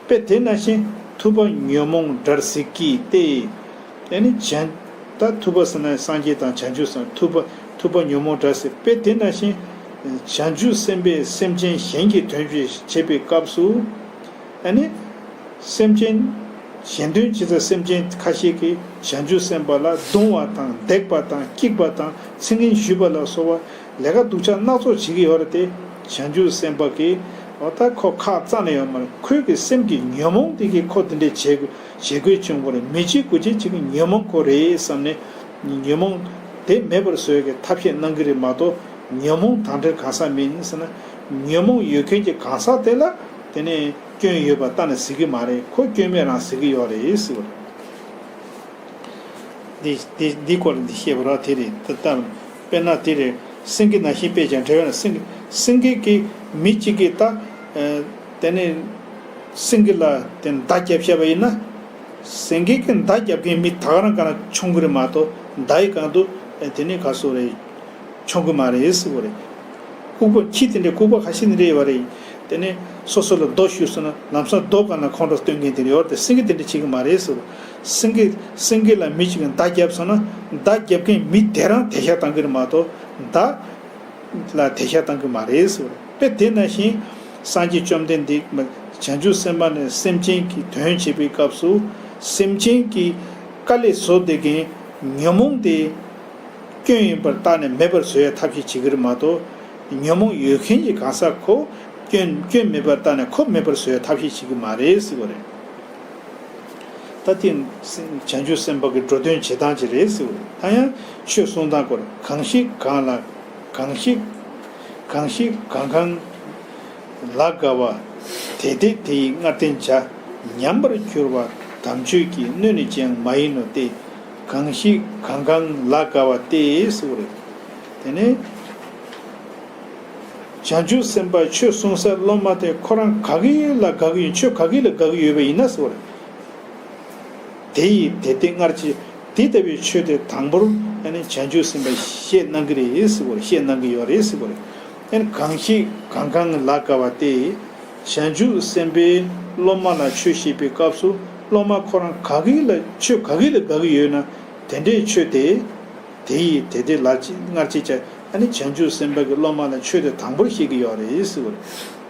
དཔེ་དེ་ནང་བཞིན། ཐུབ་པ་ཉོན་མོངས་འདྲར་གཟིགས་ཀྱི་སྟེ། ཨ་ནི་བྱང་། ད་ཐུབ་པ་ཟེར་ན་སངས་རྒྱས་དང་བྱང་ཆུབ་སེམས། ཐུབ་པ། ཐུབ་པ་ཉོན་མོངས་འདྲར་གཟིགས། དཔེ་དེ་ནང་བཞིན། བྱང་ཆུབ་སེམས་དཔས་སེམས་ཅན་གཞན་གྱི་དོན་བྱེད་བྱེད་པའི་སྐབས་སུ། ཨ་ནི། སེམས་ཅན། གཞན་དོན་བྱེད་ས་སེམས་ཅན་ཁ་ཤས་ཀྱིས་བྱང་ཆུབ་སེམས་དཔའ་ལ་རྡུང་བ་དང་འདེགས་པ་དང་སྐྱིད་པ་དང་ཚིག་ངན་ཞུས་པ་ལ་སོགས་པ་ལས་ཀ་སྡུག་ཅག་སྣ་ཚོགས་བྱེད་ཀྱི་ཡོད་རེད་དེ། བྱང་ཆུབ་སེམས་དཔའ་གིས་འོ་ད་ཁོ་ཁག་རྩ་ནས་ཡོད་མ་རེད། ཁོའི་གི་སེམས་ཀྱི་ཉོན་མོངས་དེ་གིས་ཁོ་དེ་འདྲས་བྱེད་དགོས་བྱེད་དགོས་བྱུང་བ་རེད། མི་བྱེད་དགུ་བྱེད་བྱེད་ཀྱི་ཉོན་མོངས་ཁོ་རེད་བསམ་ནས། ཉོན་མོངས་དེ་མེད་པར་བཟོ་ཡག་གི་ཐབས་ཤེས་གནང་གི་རེད་མ་གཏོགས། ཉོན་མོངས་དང་བྲལ་གང་ཟག་མིན་ཟེར་ན། ཉོན་མོངས་ཡོད་མཁན་གྱི་གང་ཟག་དེ་ལ་དེ་ནས་སྐྱོན་ཡོད་པ་ལྟ་ནས་གཟིགས་ཀྱི་མ་རེད། ཁོ་སྐྱོན་མེད་རང་གཟིགས་ཀྱི་ཡོད་རེད་ཟེར་བ་རེད། འདི་འདི་འདི་སྐོར་ལ་འདི་བཤད་པ་ར་དེ་རེད། ད་ལྟ་དཔེར་ན་དེ་རེད། སེང་གེ་ནང་བཞིན་དཔེ་ཀྱང་འགྲེལ་བ་ན། སེང་གེ་སེང་གེ་གི་མི་གཅིག་གིས་ད་དེ་ནས་སེང་གེ་ལ་དེ་མདའ་བརྒྱབ་བཞག་པ་ཡིན་ན། སེང་གེ་གི་མདའ་རྒྱབ་མཁན་མི་ད་ག་རང་ག་ན་མཆོང་གི་རེད་མ་གཏོགས། མདའ་ཡི་སྒང་དུ་དེ་ནས་ག་སོ་རེད། མཆོང་གི་མ་རེད་ཟེར་བ་རེད། ལྐུགས་པ་ཁྱི་དེ་འདྲའི་ལྐུགས་པ་ཁ་ཤས་དེ་འདྲ་ཡོད་པ་རེད། དེ་ནས་སོ་སོ་ལ་རྡོ་གཞུས་སོང་ན་ལམ་སང་རྡོ་སྒང་ལ་ཁོང་ཁྲོ་སྟོན་མཁན་དེ་འདྲ་ཡོད་རེད་དེ། སེང་གེ་དེ་འདྲ་བྱེད་ཀྱི་མ་རེད་ཟེར་བ། སེང་གེ་སེང་གེ་ལ་མི་གཅིག་གིས་མདའ་བརྒྱབ་སོང་ན་མདའ་རྒྱབ་མཁན་མི་དེ་རང་དེད་ཤག་བཏང་གི་རེད་མ་གཏོགས། མདའ་ལ་དེད་ཤག་བཏང་གི་མ་རེད་ཟེར་བ་རེད། དཔེ་དེ་ནང་བཞིན་སངས་རྒྱས་བཅོམ་ལྡན་འདས་བྱང་ཆུབ་སེམས་དཔའ་ནས་སེམས་ཅན་གྱི་དོན་བྱེད་པའི་སྐབས་སུ། སེམས་ཅན་གྱི་དཀའ་ལས་བཟོ་བསྡད་མཁན་ཉོན་མོངས་དེ། སྐྱོན་ཡིན་པར་བརྟགས་ནས་མེད་པར་བཟོ་ཡའི་ཐབས་ཤེས་བྱེད་ཀྱི་རེད་མ་གཏོགས། ཉོན་མོངས་ཡོད་མཁན་གྱི་གང་ཟག་ཁོ་སྐྱོན་སྐྱོན་མེད་པར་བརྟགས་ནས་ཁོ་མེད་པར་བཟོ་ཡའི་ཐབས་ཤེས་བྱེད་ཀྱི་མ་རེད་ཟེར་བ་རེད། ད་དེ་བྱང་ཆུབ་སེམས་དཔའ་གི་འགྲོ་དོན་བྱེད་སྟངས་ཅིག་རེད་ཟེར་བ་རེད། ད་ཡང་ཆོས་གསུང་སྟངས་སྐོར། གང་ཞིག་གང་ལ་གང་ཞིག་གང་ཞིག་གང་གང་ལ་དགའ་བ། དེ་དེ་དེ་ཡི་སྔར་བསྟན་བྱ། ཉམས་པར་གྱུར་པ་དམ་ཆོས་ཀྱི། སྣོད་ནི་ཅི་ཡང་མ་ཡིན་ནོ་སྟེ། གང་ཞིག་གང་གང་ལ་དགའ་བ་སྟེ་ཟེར་བ་རེད། དེ་ནས་བྱང་ཆུབ་སེམས་དཔའ་ཆོས་གསུང་སའི་སློབ་མ་དེ་ཁོ་རང་ག་གི་ལ་དགའ་གི་ཡོད། ཆོས་ག་གི་ལ་དགའ་གི་ཡོད་པ་ཡིན་ན་ཟེར་བ་རེད། དེ་ཡིས་དེ་སྟེ་སྔར་གྱི་དེ་ལྟ་བུའི་ཆོས་དེ་དང་པོར་ཨ་ནི་བྱང་ཆུབ་སེམས་དཔའ་བཤད་གནང་གི་རེད་ཟེར་བ་རེད། བཤད་གནང་གི་ཡོད་རེད་ཟེར་བ་རེད། ཨ་ནི་གང་ཞིག་གང་གང་ལ་དགའ་བ་སྟེ། བྱང་ཆུབ་སེམས་དཔའི་སློབ་མ་ལ་ཆོས་བཤད་པའི་སྐབས་སུ་སློབ་མ་ཁོ་རང་ག་གི་ལ་ཆོས་ག་གི་ལ་དགའ་གི་ཡོད་ན་དེ་འདྲའི་ཆོས་དེ། དེ་ཡིས་དེ་སྟེ་སྔར་གྱི་ཆ་ཨ་ནི་བྱང་ཆུབ་སེམས་དཔའ་གི་སློབ་མ་ལ་ཆོས་དེ་དང་པོར་བཤད་ཀྱི་ཡོད་རེད་ཟེར་བ་རེད།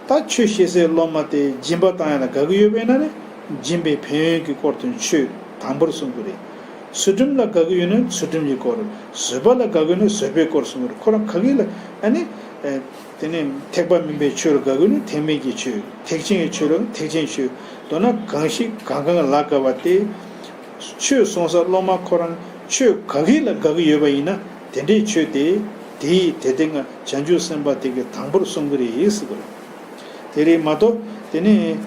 ད་ཆོས་བཤད་སའི་སློབ་མ་དེ་སྦྱིན་པ་བཏང་ཡ་ལ་དགའ་གི་ཡོད་པས་ན་ནི་སྦྱིན་པའི་ཕན་ཡོན་གྱི་སྐོར་དུ་ཆོས་དང་པོར་གསུང་གི་རེད། ཚུལ་ཁྲིམས་ལ་དགའ་གི་ཡོད་ན་ཚུལ་ཁྲིམས་ཀྱི་སྐོར། བཟོད་པ་ལ་དགའ་གི་ཡོད་ན་བཟོད་པའི་སྐོར་གསུང་གི་རེད། ཁོ་རང་ག་གི་ལ་ཨ་ནི། དེ་ནས་ཐེག་པ་དམན་པའི་ཆོས་ལ་དགའ་གི་ཡོད་ན་ཐེག་དམན་གྱི་ཆོས། ཐེག་ཆེན་གྱི་ཆོས་ལ་ཐེག་ཆེན་ཆོས། མདོར་ན་གང་ཞིག་གང་གང་ལ་དགའ་བ་སྟེ། ཆོས་གསུང་ས་སློབ་མ་ཁོ་རང་ཆོས་ག་གི་ལ་དགའ་གི་ཡོད་པ་ཡིན་ན་དེ་འདྲའི་ཆོས་དེ། དེ་ཡིས་དེ་སྟེ་སྔར་བྱང་ཆུབ་སེམས་དཔའ་དེ་གིས་དང་པོར་གསུང་གི་རེད་ཟེར་བ་རེད། དེ་རེད་མ་གཏོགས་དེ་ནས་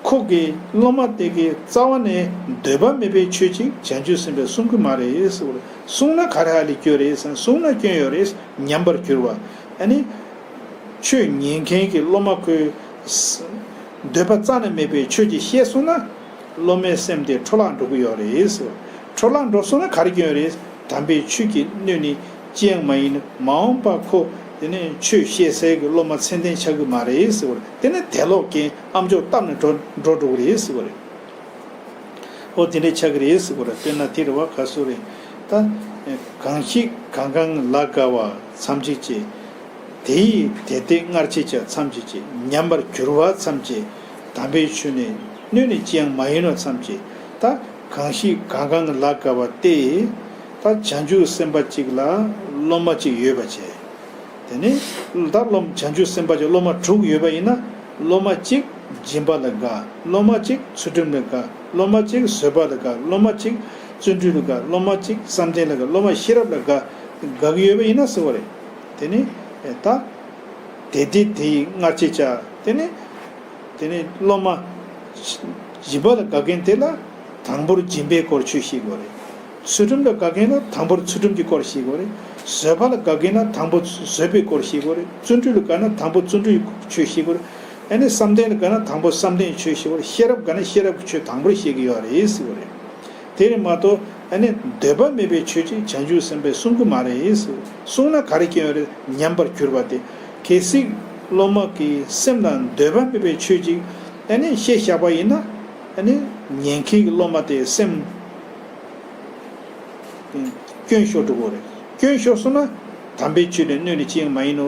ཁོ་གི་སློབ་མ་དེ་གིས་རྩ་བ་ནས་འདོད་པ་མེད་པའི་ཆོས་ཅིག་བྱང་ཆུབ་སེམས་དཔས་གསུང་གི་མ་རེད་ཟེར་བ་རེད། གསུངས་ན་ག་རེ་ཧ་ལས་སྐྱོན་རེད་ཟེར་ན། གསུངས་ན་སྐྱོན་ཡོད་རེད། ཉམས་པར་གྱུར་པ། ཨ་ནི། ཆོས་ཉན་མཁན་གྱི་སློབ་མ་ཁོས་འདོད་པ་རྩ་ནས་མེད་པའི་ཆོས་ཅིག་བཤད་སོང་ན། སློབ་མའི་སེམས་དེ་འཕྲོ་བརླག་འགྲོ་གི་ཡོད་རེད་ཟེར། འཕྲོ་བརླག་འགྲོ་སོང་ན་ག་རེ་སྐྱོན་རེད། དམ་པའི་ཆོས་ཀྱི་སྣོད་ནི་ཅི་ཡང་མ་ཡིན། མ་འོངས་པ་ཁོ་དེ་ནས་ཆོས་བཤད་སའི་གི་སློབ་མ་ཚད་ལྡན་ཆགས་ཀྱི་མ་རེད་ཟེར་བ་རེད། དེ་ནས་དད་ལོག་རྐྱེན་ཨ་མཆོག་བཏབ་ནས་འགྲོ་འགྲོ་འགྲོ་གི་རེད་ཟེར་བ་རེད། ཨོ་དེ་འདྲའི་ཆགས་ཀྱི་རེད་ཟེར་བ་རེད། དཔེར་ན་དེ་རེད་བ། ག་སུ་རེད། ད་གང་ཞིག་གང་གང་ལ་དགའ་བ་ཙམ་ཅིག་བྱས། དེ་ཡིས་དེ་སྟེ་སྔར་བྱས་ཀྱང་ཙམ་ཅིག་བྱས། ཉམས་པར་གྱུར་པ་ཙམ་བྱས། དམ་པའི་ཆོས་ནི་སྣོད་ནི་ཅི་ཡང་མ་ཡིན་ནོ་ཙམ་བྱས། ད་གང་ཞིག་གང་གང་ལ་དགའ་བ་སྟེ། ད་བྱང་ཆུབ་སེམས་དཔའ་གཅིག་ལ་སློབ་མ་གཅིག་ཡོད་པ་བྱས། དེ་ནས་ད་སློབ་བྱང་ཆུབ་སེམས་དཔའ་གཅིག་སློབ་མ་དྲུག་ཡོད་པ་ཡིན་ན། སློབ་མ་གཅིག་སྦྱིན་པ་ལ་དགའ། སློབ་མ་གཅིག་ཚུལ་ཁྲིམས་ལ་དགའ། སློབ་མ་གཅིག་བཟོད་པ་ལ་དགའ། སློབ་མ་གཅིག་བརྩོན་འགྲུས་ལ་དགའ། སློབ་མ་གཅིག་བསམ་གཏན་ལ་དགའ། སློབ་མ་ཤེས་རབ་ལ་དགའ། དགའ་གི་ཡོད་པ་ཡིན་ན་ཟེར་བ་རེད། དེ་ནས་ད་དེ་སྟེ་དེ་ཡིས་སྔར་བྱས་ཀྱང་། དེ་ནས། དེ་ནས་སློབ་མ་སྦྱིན་པ་ལ་དགའ་མཁན་དེ་ལ་དང་པོར་སྦྱིན་པའི་སྐོར་ཆོས་བཤད་དགོས་རེད། ཚུལ་ཁྲིམས་ལ་དགའ་མཁན་ལ་དང་པོར་ཚུལ་ཁྲིམས་ཀྱི་སྐོར་བཤད་དགོས་རེད། བཟོད་པ་ལ་དགའ་མཁན་ལ་དང་པོ་བཟོད་པའི་སྐོར་བཤད་དགོས་རེད། བརྩོན་འགྲུས་ལ་དགའ་ན་དང་པོ་བརྩོན་འགྲུས་ཆོས་བཤད་དགོས་རེད། ཨ་ནི་བསམ་གཏན་ལ་དགའ་ན་དང་པོ་བསམ་གཏན་ཆོས་བཤད་དགོས་རེད། ཤེས་རབ་དགའ་ན་ཤེས་རབ་ཀྱི་ཆོས་དང་པོར་བཤད་ཀྱི་ཡོད་རེད་ཟེར་བ་རེད། དེ་རེད་མ་གཏོགས་ཨ་ནི་འདོད་པ་མེད་པའི་ཆོས་ཅིག་བྱང་ཆུབ་སེམས་དཔས་གསུང་གི་མ་རེད་ཟེར། གསུངས་ན་ག་རེ་སྐྱོན་ཡོད་རེད། ཉམས་པར་གྱུར་པ་སྟེ། གལ་སྲིད་སློབ་མ་གི་སེམས་ལ་འདོད་པ་མེད་པའི་ཆོས་ཅིག་ཨ་ནི་བཤད་བཞག་པ་ཡིན་ན། ཨ་ནི་ཉན་མཁན་གྱི་སློབ་མ་དེའི་སེམས་སྐྱོན་ཤོར་འགྲོ་གི་རེད། སྐྱོན་ཤོར་སོང་ན་དམ་པའི་ཆོས་ལ་སྣོད་ནི་ཅི་ཡང་མ་ཡིན་ནོ།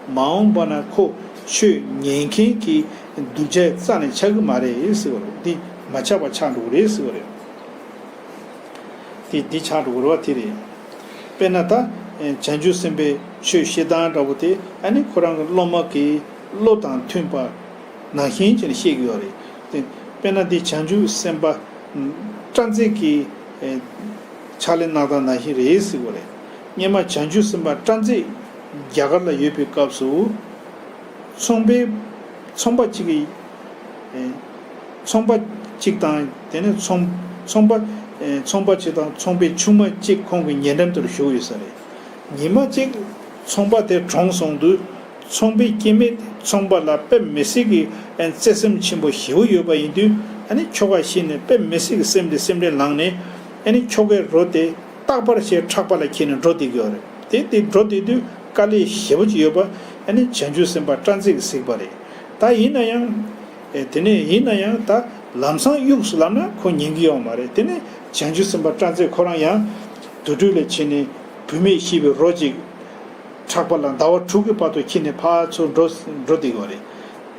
མ་འོངས་པ་ན་ཁོ་ཆོས་ཉན་མཁན་གྱི་གདུལ་བྱ་རྩ་ནས་ཆགས་ཀྱི་མ་རེད་ཟེར་བ་རེད། འདི་མ་ཆགས་པ་ཆགས་འགྲོ་གི་རེད་ཟེར་བ་རེད། དེ་འདི་ཆགས་འགྲོ་གི་རེད་བ། དེ་རེད། དཔེར་ན་ད་བྱང་ཆུབ་སེམས་དཔའི་ཆོས་བཤད་སྟངས་འདྲ་བོ་དེ་ཨ་ནི་ཁོ་རང་གི་སློབ་མ་གི་བློ་དང་མཐུན་པ་ནང་བཞིན་བྱས་ནས་བཤད་ཀྱི་ཡོད་རེད། དེ་དཔེར་ན་འདི་བྱང་ཆུབ་སེམས་དཔའ་སྤྲང་རྩེད་ཀྱི་ཕྱག་ལས་གནང་སྟངས་ནང་བཞིན་རེད་ཟེར་བ་རེད། སྔོན་མ་བྱང་ཆུབ་སེམས་དཔའ་སྤྲང་རྩེད་རྒྱ་གར་ལ་ཡོད་པའི་སྐབས་སུ། ཚོང་པའི་ཚོང་པ་གཅིག་གིས་ཨེ། ཚོང་པ་གཅིག་དང་དེ་ནས་ཚོང་ཚོང་པ་ཨེ། ཚོང་པ་གཅིག་དང་ཚོང་པའི་ཆུང་མ་གཅིག་ཁོང་གི་ཉེ་འགྲམ་དུ་བཞུགས་ཡོད་ས་རེད། ཉི་མ་གཅིག་ཚོང་པ་དེ་གྲོངས་སོང་དུས། ཚོང་པའི་སྐྱེ་དམན་ཚོང་པ་ལ་དཔེ་མི་སྲིད་ཀྱི་ཨེ། བརྩེ་སེམས་ཆེན་པོ་ཞེ་པོ་ཡོད་པ་ཡིན་དུས། ཨ་ནི་ཁྱོ་ག་ཤི་ནས་དཔེ་མི་སྲིད་ཀྱི་སེམས་དེ་སེམས་ཁྲལ་ལངས་ནས། ཨ་ནི་ཁྱོ་གའི་རོ་དེ་རྟག་པར་བྱས་ཕྲག་པ་ལ་འཁྱེར་ནས་འགྲོ་བསྡད་ཀྱི་ཡོད་རེད། དེ་དེ་འགྲོ་བསྡད་དུས་དཀའ་ལས་ཞེ་པོ་ཅིག་ཡོད་པ་ཨ་ནི་བྱང་ཆུབ་སེམས་དཔའ་སྤྲང་རྩེད་ཀྱིས་གཟིགས་པ་རེད། ད་ཡིན་ན་ཡང་། ཨེ། དེ་ནས་ཡིན་ན་ཡང་ད་ལམ་སང་གཡུགས་སུ་ལབ་ན་ཁོ་ཉན་གྱི་ཡོད་མ་རེད། དེ་ནས་བྱང་ཆུབ་སེམས་དཔའ་སྤྲང་རྩེད་ཁོ་རང་ཡང་དུར་ཁྲོད་ལ་ཕྱིན་ནས་བུད་མེད་ཤི་བའི་རོ་ཅིག་ཕྲག་པ་ལ་ཟླ་བ་དྲུག་གི་བར་དུ་འཁྱེར་ནས་ཕར་ཚུར་འགྲོ་འགྲོ་བསྡད་ཀྱི་ཡོད་རེད།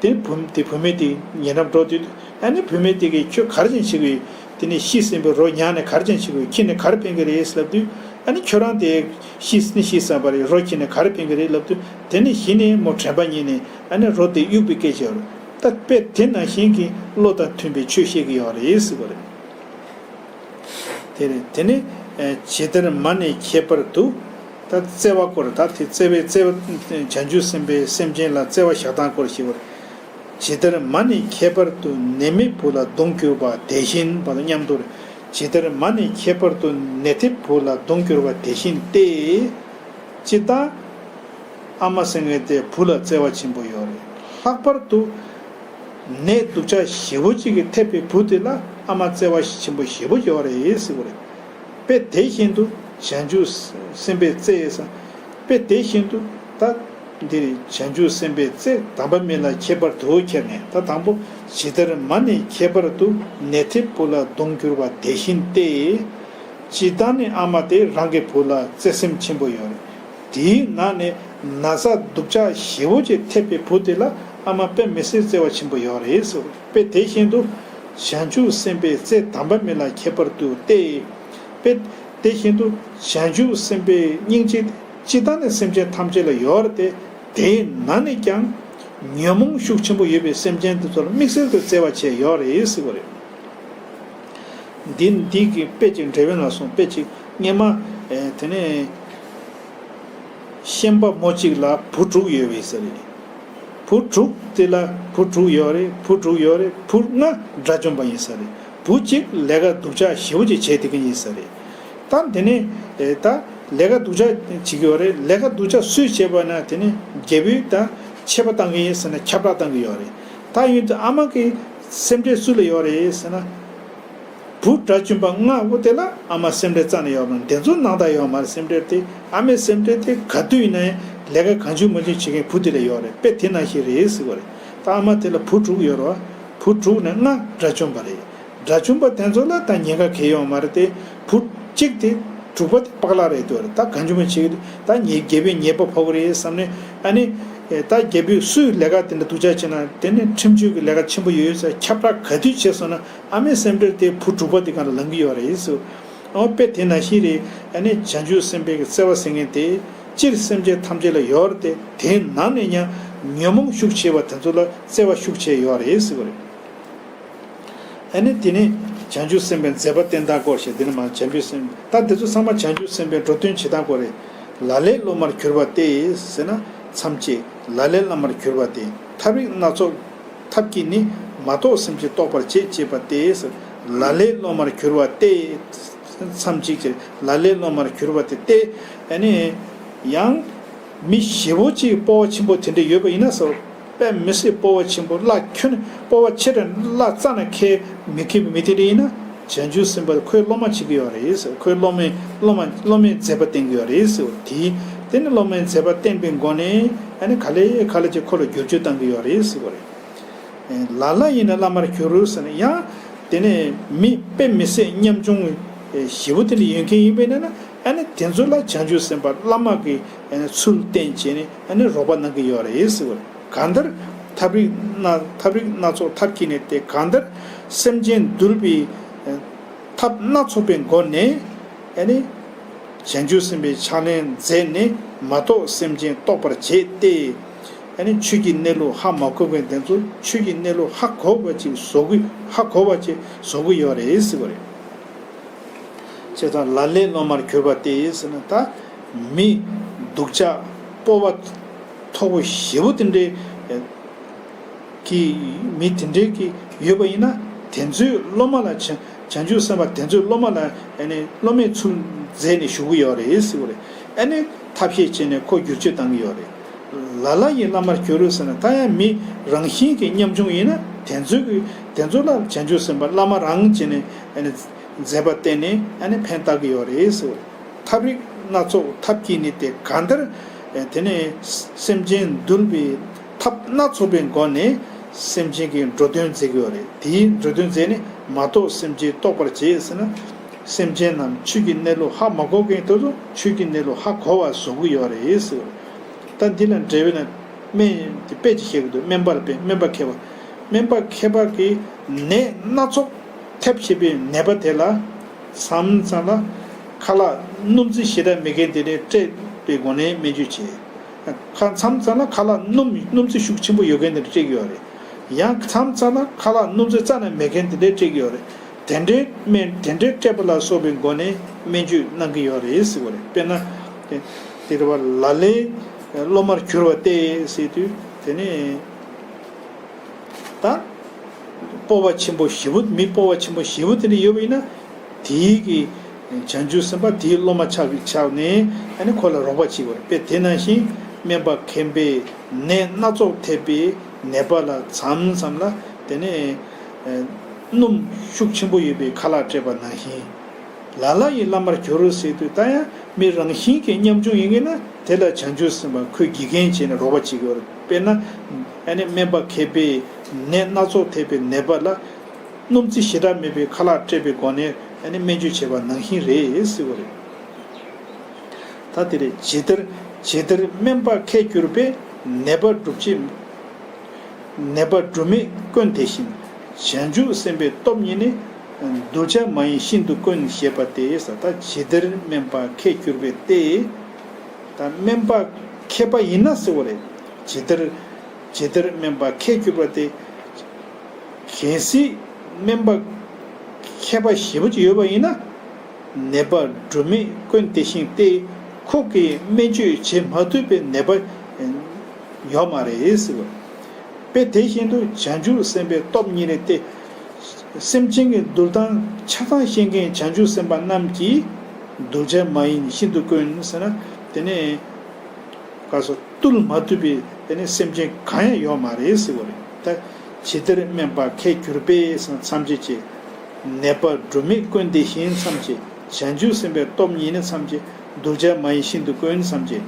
དེ་བུ་དེ་བུད་མེད་དེ་ཉེ་འགྲམ་འགྲོ་དུས། ཨ་ནི་བུད་མེད་དེ་གིས་ཁྱོད་ག་རེ་བྱས་ནས་ཤི་དགོས། དེ་ནས་ཤི་ཟིན་པའི་རོ་མྱངས་ནས་ག་རེ་བྱས་ནས་ཤི་དགོས། ཁྱེར་ནས་ག་རེ་ཕན་གྱི་རེད་ལབ་དུས། ཨ་ནི་ཁྱོད་རང་དེ་ཤི་ནི་ཤི་ཚར་བ་རེད། རོ་ཁྱེར་ནས་ག་རེ་ཕན་གྱི་རེད་ལབ་དུས། དེ་ནས་གཞི་ནས་མོ་དྲན་པ་ཉིད་ནས་ཨ་ནི་རོ་དེ་གཡུགས་པའི་སྐད་ཆ་ཡོད་རེད། ད་དཔེ་དེ་ནང་བཞིན་གྱི་བློ་དང་མཐུན་པའི་ཆོས་བཤད་ཀྱི་ཡོད་རེད་ཟེར་བ་རེད། དེ་རེད། དེ་ནས་ཇི་ལྟར་མ་ནི་ཁྱད་པར་དུ། ད་བརྩེ་བ་སྐོར། ད་དེ་བརྩེ་བའི་བརྩེ་བ་བྱང་ཆུབ་སེམས་དཔའི་སེམས་ཅན་ལ་བརྩེ་བ་བཞག་སྟངས་སྐོར་ཞེས་པར། ཇི་ལྟར་མ་ནི་ཁྱད་པར་དུ་ནད་མེད་བུ་ལ་གདུང་གྱུར་པ་དེ་བཞིན་པ་དང་མཉམ་དུ། ཇི་ལྟར་མ་ནས་ཁྱད་པར་དུ། ནད་ཐེབས་བུ་ལ་གདོང་གྱུར་པ་དེ་བཞིན་ཏེ། སྤྱིར་བཏང་ཨ་མ་ཟེར་མཁན་དེ་བུ་ལ་བརྩེ་བ་ཆེན་པོ་ཡོད་རེད། ལྷག་པར་དུ་ནད་སྡུག་ཅག་ཞེ་པོ་ཅིག་གིས་ཐེབས་པའི་བུ་དེ་ལ་ཨ་མ་བརྩེ་བ་ཆེན་པོ་ཞེ་པོ་ཡོད་རེད་ཟེར་བ་རེད། དཔེ་དེ་བཞིན་དུ་བྱང་ཆུབ་སེམས་དཔའི་རྩེ་ས། དཔེ་དེ་བཞིན་དུ་ད་འདིར་བྱང་ཆུབ་སེམས་དཔའི་རྩེ་དམ་པ་མི་ལ་ཁྱད་པར་དུ་ཁྱེར་ནས། ད་དང་པོ་ཇི་ལྟར་མ་ནས་ཁྱད་པར་དུ། ནད་ཐེབས་བུ་ལ་གདོང་གྱུར་པ་དེ་བཞིན་ཏེ། སྤྱིར་བཏང་ནི་ཨ་མ་དེ་རང་གི་བུ་ལ་བརྩེ་སེམས་ཆེན་པོ་ཡོད་རེད། དེའི་ནང་ནས་ན་ཚ་སྡུག་ཅག་ཞེ་པོ་ཅིག་ཐེབས་པའི་བུ་དེ་ལ་ཨ་མ་དཔེ་མི་སྲིད་བརྩེ་བ་ཆེན་པོ་ཡོད་རེད་ཟེར། དཔེ་དེ་བཞིན་དུ་བྱང་ཆུབ་སེམས་དཔའི་རྩེ་དམ་པ་མི་ལ་ཁྱད་པར་དུ་སྟེ། དཔེ་དེ་བཞིན་དུ་བྱང་ཆུབ་སེམས་དཔའི་སྙིང་རྗེ་སྤྱིར་བཏང་ནི་སེམས་ཅན་ཐམས་ཅད་ལ་ཡོད་རེད་དེ། དེའི་ནང་ནས་ཀྱང་ཉོན་མོངས་ཤུགས་ཆེན་པོ་ཡོད་པའི་སེམས་ཅན་དེ་ཚོ་ལ་དམིགས་བསལ་དུ་བརྩེ་བ་བྱས་ཡོད་རེད་ཟེར་བ་རེད། འདི་འདི་གི་དཔེ་ཅིག་འགྲེལ་པ་ལ་སོང་། དཔེ་ཅིག་སྔས་མ་ཨེ་དེ་ནས་ཤན་པ་མོ་གཅིག་ལ་བུ་དྲུག་ཡོད་པའི་ས་རེད། བུ་དྲུག་དེ་ལ་བུ་དྲུག་ཡོད་རེད། བུ་དྲུག་ཡོད་རེད། བུ་ལྔ་དགྲ་བཅོམ་པ་ཡིན་ས་རེད། བུ་གཅིག་ལས་ཀ་སྡུག་ཅག་ཞེ་པོ་ཅིག་བྱས་བསྡད་མཁན་ཡིན་ས་རེད། ད་དེ་ནས་ཨེ་ད་ལས་ཀ་སྡུག་ཅག་བྱེད་ཀྱི་ཡོད་རེད། ལས་ཀ་སྡུག་ཅག་སུས་བྱས་པ་ན་དེ་ནས་རྒྱལ་པོས་ད་ཆད་པ་བཏང་གི་ཡིན་ཟེར་ན་ཁྱབ་བསྒྲགས་བཏང་གི་ཡོད་རེད། ད་ཡིན་དུས་ཨ་མ་གི་སེམས་ཁྲལ་སུ་ལ་ཡོད་རེད་ཟེར་ན། བུ་དགྲ་བཅོམ་པ་ལྔ་བོ་དེ་ལ་ཨ་མ་སེམས་ཁྲལ་རྩ་ནས་ཡོད་མ་རེད། དེ་ཚོ་སྣང་དག་ཡོད་མ་རེད། སེམས་ཁྲལ་དེ་ཨ་མའི་སེམས་ཁྲལ་དེ་ག་དུས་ཡིན་ན་ཡང་ལས་ཀ་གང་བྱུང་མང་བྱུང་བྱེད་མཁན་བུ་དེ་ལ་ཡོད་རེད། དཔེ་དེ་ནང་བཞིན་རེད་ཟེར་བ་རེད། ད་ཨ་མ་དེ་ལ་བུ་དྲུག་ཡོད་རེད་བ། བུ་དྲུག་ནས་ལྔ་དགྲ་བཅོམ་པ་རེད། དགྲ་བཅོམ་པ་དེ་ཚོ་ལ་ད་ཉེན་ཁ་གང་ཡང་ཡོད་མ་རེད་དེ། བུ་གཅིག་དེ་དྲུག་པ་དེ་པག་ལག་རེད་འདུག་རེད། ད་གང་བྱུང་མང་བྱུང་བྱེད་ཀྱི་ད་ཉེ་རྒྱལ་པོའི་ཉེས་པ་ཕོག་གི་རེད་བསམ་ནས། ཨ་ནི་ད་རྒྱལ་པོས་སུས་ལས་ཀ་དེ་འདྲ་སྡུག་ཅག་བྱས་ན་དེ་ནི་ཁྲིམས་གཅོད་ཀྱི་ལས་ཀ་ཆེན་པོ་ཡོད་ཟེར་ཁྱབ་བསྒྲགས་ག་དུས་བྱས་སོང་ན། ཨ་མའི་སེམས་ཁྲལ་དེ་བུ་དྲུག་པ་དེ་སྒང་ལ་ལངས་ཀྱི་ཡོད་རེད་ཟེར། ཨོ་དཔེ་དེ་ནང་བཞིན་རེད། ཨ་ནི་བྱང་ཆུབ་སེམས་དཔའི་གི་བརྩེ་བ་ཟེར་མཁན་དེ་སྤྱིར་སེམས་ཅན་ཐམས་ཅད་ལ་ཡོད་རེད་དེ། དེའི་ནང་ནས་ཡང་ཉོན་མོངས་ཤུགས་ཆེ་བ་དེ་ཚོ་ལ་བརྩེ་བ་ཤུགས་ཆེ་ཡོད་རེད་ཟེར་བ་རེད། ཨ་ནི་དེ་ནས་བྱང་ཆུབ་སེམས་དཔའི་མཛད་པ་བསྟན་སྟངས་སྐོར་ཞེས། འདི་ནི་མ་བྱང་ཆུབ་སེམས། ད་དེ་ཚོ་ཚང་མ་བྱང་ཆུབ་སེམས་དཔའི་འགྲོ་དོན་བྱེད་སྟངས་སྐོར་རེད། ལ་ལས་སློབ་མར་གྱུར་པ་སྟེ་ཟེར་ན་མཚམས་བཅད། ལ་ལས་བླ་མར་གྱུར་པ་སྟེ། ཐབས་རིག་སྣ་ཚོགས་ཐབས་ཀྱིས་ནི། མ་རྟོགས་སེམས་ཅན་རྟོགས་པར་བྱེད་ཅེས་པ་སྟེ། ལ་ལས་སློབ་མར་གྱུར་པ་སྟེ། མཚམས་གཅིག་ཅེས། ལ་ལས་སློབ་མར་གྱུར་པ་སྟེ། སྟེ། ཨ་ནི་ཡང་མི་ཞེ་པོ་ཅིག་སྤོབས་པ་ཆེན་པོ་དེ་འདྲ་ཡོད་པ་ཡིན་ན་ཟེར། དཔེ་མི་སྲིད་སྤོབས་པ་ཆེན་པོ་བླ་ཁྱོན་ནས་སྤོབས་པ་ཆེ་དྲགས་བླ་རྩ་ནས་ཁས་མི་ཁེབས་པའི་མི་དེ་འདྲ་ཡིན་ན། བྱང་ཆུབ་སེམས་དཔའ་ཁོའི་སློབ་མ་བྱེད་ཀྱི་ཡོད་རེད་ཟེར། ཁོའི་སློབ་མའི་སློབ་མ་སློབ་མའི་མཛད་པ་བསྟན་གྱི་ཡོད་རེད་ཟེར། དེའི་དེ་ནི་སློབ་མའི་མཛད་པ་བསྟན་པའི་སྒོ་ནས། ཨ་ནི་ག་ལེ་ག་ལེ་ཅིག་ཁོ་ལ་བསྒྱུར་བཅོས་བཏང་གི་ཡོད་རེད་ཟེར་བ་རེད། ལ་ལ་ཡིས་ནི་བླ་མར་གྱུར་ཟེར་ན་ཡང་། དེ་ནས་མི་དཔེ་མི་སྲིད་ཉམ་ཆུང་ཞེ་པོ་དེ་འདྲ་ཡོད་མཁན་ཡིན་པས་ན། ཨ་ནི་དེ་ཚོ་ལ་བྱང་ཆུབ་སེམས་དཔའ་བླ་མ་གི་ཚུལ་བསྟན་བྱས་ནས། ཨ་ནི་རོགས་པ་གནང་གི་ཡོད་རེད་ཟེར་བ་རེད། གང་ལྟར་ཐབས་རིག་སྣ་ཐབས་རིག་སྣ་ཚོགས་ཐབས་ཀྱིས་ནི་སྟེ། གང་ལྟར་སེམས་ཅན་འདུལ་བའི་ཐབས་སྣ་ཚོགས་པའི་སྒོ་ནས། ཨ་ནི་བྱང་ཆུབ་སེམས་དཔའི་ཕྱག་ལེན་མཛད་ནས་མ་རྟོགས་སེམས་ཅན་རྟོགས་པར་བྱེད་དེ། ཨ་ནི་ཆོས་ཀྱི་གནས་ལུགས་ཧ་མ་གོ་མཁན་དེ་ཚོ་ཆོས་ཀྱི་གནས་ལུགས་ཧ་གོ་བ་ཅིག་བཟོ་དགོས། ཧ་གོ་བ་ཅིག་བཟོ་དགོས་ཡོད་རེད་ཟེར་བ་རེད། བྱས་ཙང་ལ་ལས་སློབ་མར་གྱུར་པ་སྟེ་ཟེར་ན། ད་མི་སྡུག་ཅག་སྤོབས་པ་མཐོ་པོ་ཞེ་པོ་དེ་འདྲའི་གི་མི་དེ་འདྲའི་གི་ཡོད་པ་ཡིན་ན། དེ་ཚོའི་སློབ་མ་ལ་བྱང་བྱང་ཆུབ་སེམས་དཔའ་དེ་ཚོའི་སློབ་མ་ལ། ཨ་ནི་སློབ་མའི་ཚུལ་མཛད་ནས་བཞུགས་ཀྱི་ཡོད་རེད་ཟེར་བ་རེད། ཨ་ནི་ཐབས་ཤེས་བྱས་ནས་ཁོ་བསྒྱུར་བཅོས་བཏང་གི་ཡོད་རེད། ལ་ལ་ཡིས་བླ་མར་གྱུར་ཟེར་ན། ད་ཡང་མི་རང་བཞིན་གྱིས་ཉམ་ཆུང་ཡིན་ན། དེ་ཚོའི་གི་དེ་ཚོ་ལ་བྱང་ཆུབ་སེམས་དཔའ་བླ་མ་རང་བྱས་ནས། ཨ་ནི་མཛད་པ་བསྟན་ནས། ཨ་ནི་ཕན་བཏགས་ཀྱི་ཡོད་རེད་ཟེར་བ་རེད། ཐབས་རིག་སྣ་ཚོགས་ཐབས་ཀྱིས་ནི་སྟེ། གང་ལྟར་དེ་ནས་སེམས་ཅན་འདུལ་བའི་ཐབས་སྣ་ཚོགས་པའི་སྒོ་ནས་སེམས་ཅན་གྱི་འགྲོ་དོན་མཛད་ཀྱི་ཡོད་རེད། དེའི་འགྲོ་དོན་མཛད་ནས་མ་རྟོགས་སེམས་ཅན་རྟོགས་པར་བྱེད་ཟེར་ན། སེམས་ཅན་རྣམས་ཆོས་ཀྱི་གནས་ལུགས་ཧ་མ་གོ་མཁན་དེ་ཚོ་ཆོས་ཀྱི་གནས་ལུགས་ཧ་གོ་བ་བཟོ་གི་ཡོད་རེད་ཟེར། ད་འདི་ལ་འགྲེལ་བའི་ནང་སྨན་དེ་དཔེ་ཅིག་བཤད་ཀྱི་འདུག་སྨན་པ་ལ་དཔེ། སྨན་པ་མཁས་པ། སྨན་པ་མཁས་པ་གིས་ནད་སྣ་ཚོགས་ཐེབས་བྱེད་པའི་ནད་པ་དེ་ལ་མཚམས་མཚམས་ལ་ཁ་ལག་སྣུམ་རྩི་ཞེ་དྲག་མེད་མཁན་དེ་འདྲ་སྤྲད་པའི་སྒོ་ནས་སྨན་བཅོས་བྱས། ཁ་མཚམས་མཚམས་ལ་ཁ་ལག་སྣུམ་སྣུམ་རྩི་ཤུགས་ཆེན་པོ་ཡོད་མཁན་དེ་འདྲ་སྤྲད་ཀྱི་ཡོད་རེད། ཡང་མཚམས་མཚམས་ལ་ཁ་ལག་སྣུམ་རྩི་རྩ་ནས་མེད་མཁན་དེ་འདྲ་སྤྲད་ཀྱི་ཡོད་རེད། དེ་འདྲའི་སྨན་དེ་འདྲའི་སྤྲད་པ་ལ་སོགས་པའི་སྒོ་ནས་སྨན་བཅོས་གནང་གི་ཡོད་རེད་ཟེར་བ་རེད། དཔེར་ན་དེ་དེ་རེད་བ། ལ་ལས་སློབ་མར་གྱུར་པ་སྟེ་ཟེར་དུས། དེ་ནས་ད་སྤོབས་པ་ཆེན་པོ་ཞེ་པོ། མི་སྤོབས་པ་ཆེན་པོ་ཞེ་པོ་དེ་འདྲ་ཡོད་པ་ཡིན་ན། དེའི་གི་བྱང་ཆུབ་སེམས་དཔའ་དེའི་སློབ་མ་ཆགས་ཆགས་ནས་ཨ་ནི་ཁོ་ལ་རོགས་པ་བྱེད་དགོས་རེད། དཔེ་དེ་ནང་བཞིན་སྨན་པ་མཁན་པོས་ནད་སྣ་ཚོགས་ཐེབས་པའི་ནད་པ་ལ་མཚམས་མཚམས་ལ་དེ་ནས་སྣུམ་ཤུགས་ཆེན་པོ་ཡོད་པའི་ཁ་ལག་སྤྲད་པ་ནང་བཞིན། ལ་ལ་ཡི་བླ་མར་གྱུར་ཟེར་དུས་ད་ཡང་མི་རང་བཞིན་གྱི་ཉམ་ཆུང་ཡིན་གྱི་ན་དེ་ལ་བྱང་ཆུབ་སེམས་དཔའ་ཁོས་དགེ་རྒན་བྱས་ནས་རོགས་པ་བྱེད་ཀྱི་ཡོད་རེད། དཔེར་ན་ཨ་ནི་སྨན་པ་མཁས་པས་ནད་སྣ་ཚོགས་ཐེབས་པའི་ནད་པ་ལ་སྣུམ་རྩི་ཞེ་དྲག་མེད་པའི་ཁ་ལག་སྤྲད་པའི་སྒོ་ནས་ཨ་ནི་སྨན་བཅོས་བྱས་པ་ནང་བཞིན་རེད་ཟེར་བ་རེད། ད་དེ་རེད། ཇི་ལྟར་ཇི་ལྟར་སྨན་པ་མཁས་གྱུར་པས་ནད་པ་སྒྲུབ་བྱེད། ནད་པ་སྒྲུབ་མེད་དཀོན་དེ་བཞིན། བྱང་ཆུབ་སེམས་དཔའི་སྟོབས་ཉིད་ནི། གདུལ་བྱ་མ་ཡིན་ཤིན་ཏུ་དཀོན་ཞེས་པ་སྟེ། ད་ཇི་ལྟར་སྨན་པ་མཁས་གྱུར་པས་ཏེ། ད་སྨན་པ་མཁས་པ་ཡིན་ན་ཟེར་བ་རེད། ཇི་ལྟར་ཇི་ལྟར་སྨན་པ་མཁས་གྱུར་པ་སྟེ། གལ་སྲིད་སྨན་པ་མཁས་པ་ཞེ་པོ་ཅིག་ཡོད་པ་ཡིན་ན། ནད་པ་སྒྲུབ་མེད་དཀོན་དེ་བཞིན་ཏེ། ཁོ་གིས་སྨན་བཅོས་བྱེད་མ་ཐུབ་པའི་ནད་པ་ཡོད་མ་རེད་ཟེར་བ། དཔེ་དེ་བཞིན་དུ་བྱང་ཆུབ་སེམས་དཔའི་སྟོབས་ཉིད་ནི་སྟེ། སེམས་ཅན་གྱི་འདུལ་སྟངས་ཆ་ཚང་ཤེས་མཁན་བྱང་ཆུབ་སེམས་དཔའ་རྣམས་ཀྱིས་གདུལ་བྱ་མ་ཡིན་ཤིན་ཏུ་དཀོན་ཟེར་ན། དེ་ནས་ག་སོ་བཏུལ་མ་ཐུབ་པའི་དེ་ནས་སེམས་ཅན་གང་ཡང་ཡོད་མ་རེད་ཟེར་བ་རེད། ད་ཇི་ལྟར་སྨན་པ་མཁས་གྱུར་པས་ཟེར་མཚམས་བཅད་བྱས། ནད་པ་སྒྲུབ་མེད་དཀོན་དེ་བཞིན་མཚམས་བཅད། བྱང་ཆུབ་སེམས་དཔའི་སྟོབས་ཉིད་ནི་མཚམས་བཅད། གདུལ་བྱ་མ་ཡིན་ཤིན་ཏུ་དཀོན་མཚམས་བཅད།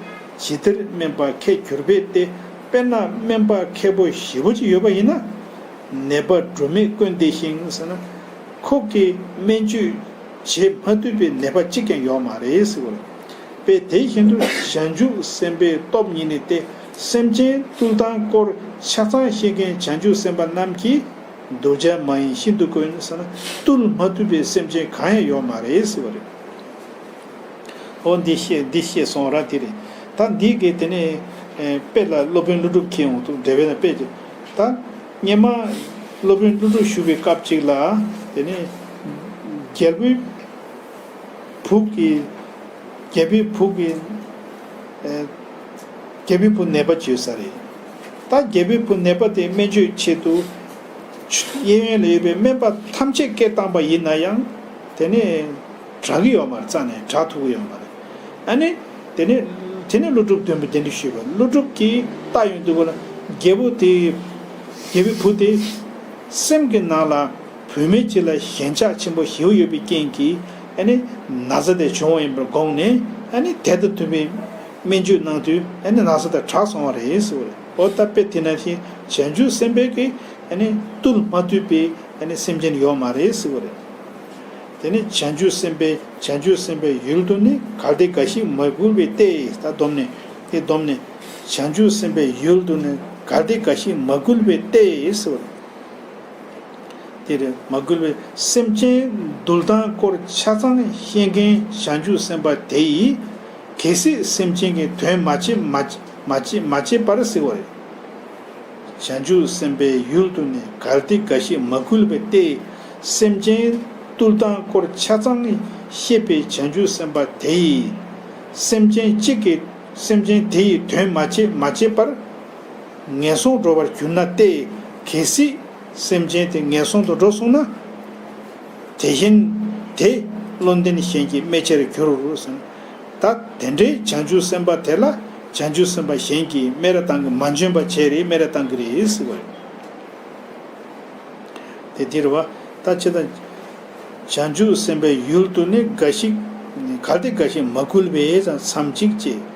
ཇི་ལྟར་སྨན་པ་མཁས་གྱུར་པས་ཏེ། དཔེར་ན་སྨན་པ་མཁས་པོ་ཞེ་པོ་ཅིག་ཡོད་པ་ཡིན་ན། ནད་པ་སྒྲུབ་མེད་དཀོན་དེ་བཞིན་ཟེར་ན། ཁོ་གིས་སྨན་བཅོས་བྱེད་མ་ཐུབ་པའི་ནད་པ་གཅིག་ཀྱང་ཡོད་མ་རེད་ཟེར་བ་རེད། དཔེ་དེ་བཞིན་དུ་བྱང་ཆུབ་སེམས་དཔའི་སྟོབས་ཉིད་ནི་སྟེ། སེམས་ཅན་བཏུལ་སྟངས་སྐོར་ཆ་ཚང་ཤེས་མཁན་བྱང་ཆུབ་སེམས་དཔའ་རྣམས་ཀྱིས་གདུལ་བྱ་མ་ཡིན་ཤིན་ཏུ་དཀོན་ཟེར་ན། བཏུལ་མ་ཐུབ་པའི་སེམས་ཅན་གང་ཡང་ཡོད་མ་རེད་ཟེར་བ་རེད། འོ་འདི་བཤད་འདི་བཤད་སོང་ར་དེ་རེད། ད་འདི་གི་དེ་ནས་ཨེ་དཔེ་ལ་སློབ་དཔོན་ཀླུ་སྒྲུབ་ཀྱིས་འོང་དུ་འགྲེལ་པའི་ནང་དཔེ་ཅིག་ད་སྔོན་མ་སློབ་དཔོན་ཀླུ་སྒྲུབ་བཞུགས་པའི་སྐབས་ཅིག་ལ། དེ་ནས་རྒྱལ་པོའི་བུ་གི་རྒྱལ་པོའི་བུ་གི་ཨེ་རྒྱལ་པོའི་བུ་ནད་པ་བྱོས་ས་རེད། ད་རྒྱལ་པོའི་བུ་ནད་པ་དེ་སྨན་བཅོས་ཆེད་དུ་གཡས་གཡོན་ལ་ཡོད་པའི་སྨན་པ་ཐམས་ཅད་སྐད་བཏང་པ་ཡིན་ན་ཡང་། དེ་ནས་དྲག་གི་ཡོད་མ་རེད། རྩ་ནས་དྲག་ཐུབ་ཀྱི་ཡོད་མ་རེད། ཨ་ནི། དེ་ནས་དེ་ནས་ཀླུ་སྒྲུབ་སྟོན་པས་གདན་འདྲེན་ཞུས་པ། ཀླུ་སྒྲུབ་ཀྱིས་བལྟ་ཡོང་དུས་སྒོ་ལ་རྒྱལ་པོ་དེ། རྒྱལ་པོའི་བུ་དེ་སེམས་ཀྱི་ནང་ལ་བུད་མེད་ཅིག་ལ་ཞེན་ཆགས་ཆེན་པོ་ཞེ་པོ་ཡོད་པའི་རྐྱེན་གྱིས་ཨ་ནི་ན་ཚ་དེ་བྱུང་བ་ཡིན་པར་དགོངས་ནས། ཨ་ནི་དེ་དང་མཐུན་པའི་སྨན་བཅོས་གནང་དུས་ཨ་ནི་ན་ཚ་དེ་དྲག་སོང་བ་རེད་ཟེར་བ་རེད། འོ་ད་དཔེ་དེ་ནང་བཞིན་བྱང་ཆུབ་སེམས་དཔའི་གི་ཨ་ནི་བཏུལ་མ་ཐུབ་པའི་ཨ་ནི་སེམས་ཅན་ཡོད་མ་རེད་ཟེར་བ་རེད། དེ་ནས་བྱང་ཆུབ་སེམས་དཔའི་བྱང་ཆུབ་སེམས་དཔའི་ཡུལ་དུ་ནི་གལ་ཏེ་འགའ་ཞིག་མ་གུས་པས་ཏེ། ད་སྡོམ་ནས་དེ་སྡོམ་ནས་བྱང་ཆུབ་སེམས་དཔའི་ཡུལ་དུ་ནི་གལ་ཏེ་འགའ་ཞིག་མ་གུས་པས་ཏེ་ཟེར་བ། དེ་རེད། མ་གུས་པས་སེམས་ཅན་འདུལ་སྟངས་སྐོར་ཆ་ཚང་ཤེས་མཁན་བྱང་ཆུབ་སེམས་དཔའ་དེ་ཡིས་གལ་སྲིད་སེམས་ཅན་གྱི་དོན་མ་བྱེད་མ་མ་བྱེད་མ་བྱེད་པར་ཟེར་བ་རེད། བྱང་ཆུབ་སེམས་དཔའི་ཡུལ་དུ་ནི་གལ་ཏེ་འགའ་ཞིག་མ་གུས་པས་ཏེ། སེམས་ཅན་བཏུལ་སྟངས་སྐོར་ཆ་ཚང་ཤེས་པའི་བྱང་ཆུབ་སེམས་དཔའ་དེ་ཡིས། སེམས་ཅན་གཅིག་གི་སེམས་ཅན་དེ་ཡི་དོན་མ་བྱེད་མ་བྱེད་པར། ངན་སོང་འགྲོ་བར་གྱུར་ན་སྟེ། གལ་སྲིད་སེམས་ཅན་དེ་ངན་སོང་དུ་འགྲོ་སོང་ན། དེ་བཞིན་དེ་བློ་ལྡན་གཞན་གྱི་སྨད་ཆེར་འགྱུར་རོ་ཟེར། ད་དེ་འདྲའི་བྱང་ཆུབ་སེམས་དཔའ་དེ་ལ་བྱང་ཆུབ་སེམས་དཔའ་གཞན་གྱིས་སྨད་ར་བཏང་གི་མ་འཇོན་པ་བྱས་རེད། སྨད་ར་བཏང་གི་རེད་ཟེར་བ་རེད། དེ་འདིར་བ་ད་ཅི་ད། བྱང་ཆུབ་སེམས་དཔའི་ཡུལ་དུ་ནི་འགའ་ཞིག་གལ་ཏེ་འགའ་ཞིག་མ་གུས་པས་མཚམས་གཅིག་བཅད།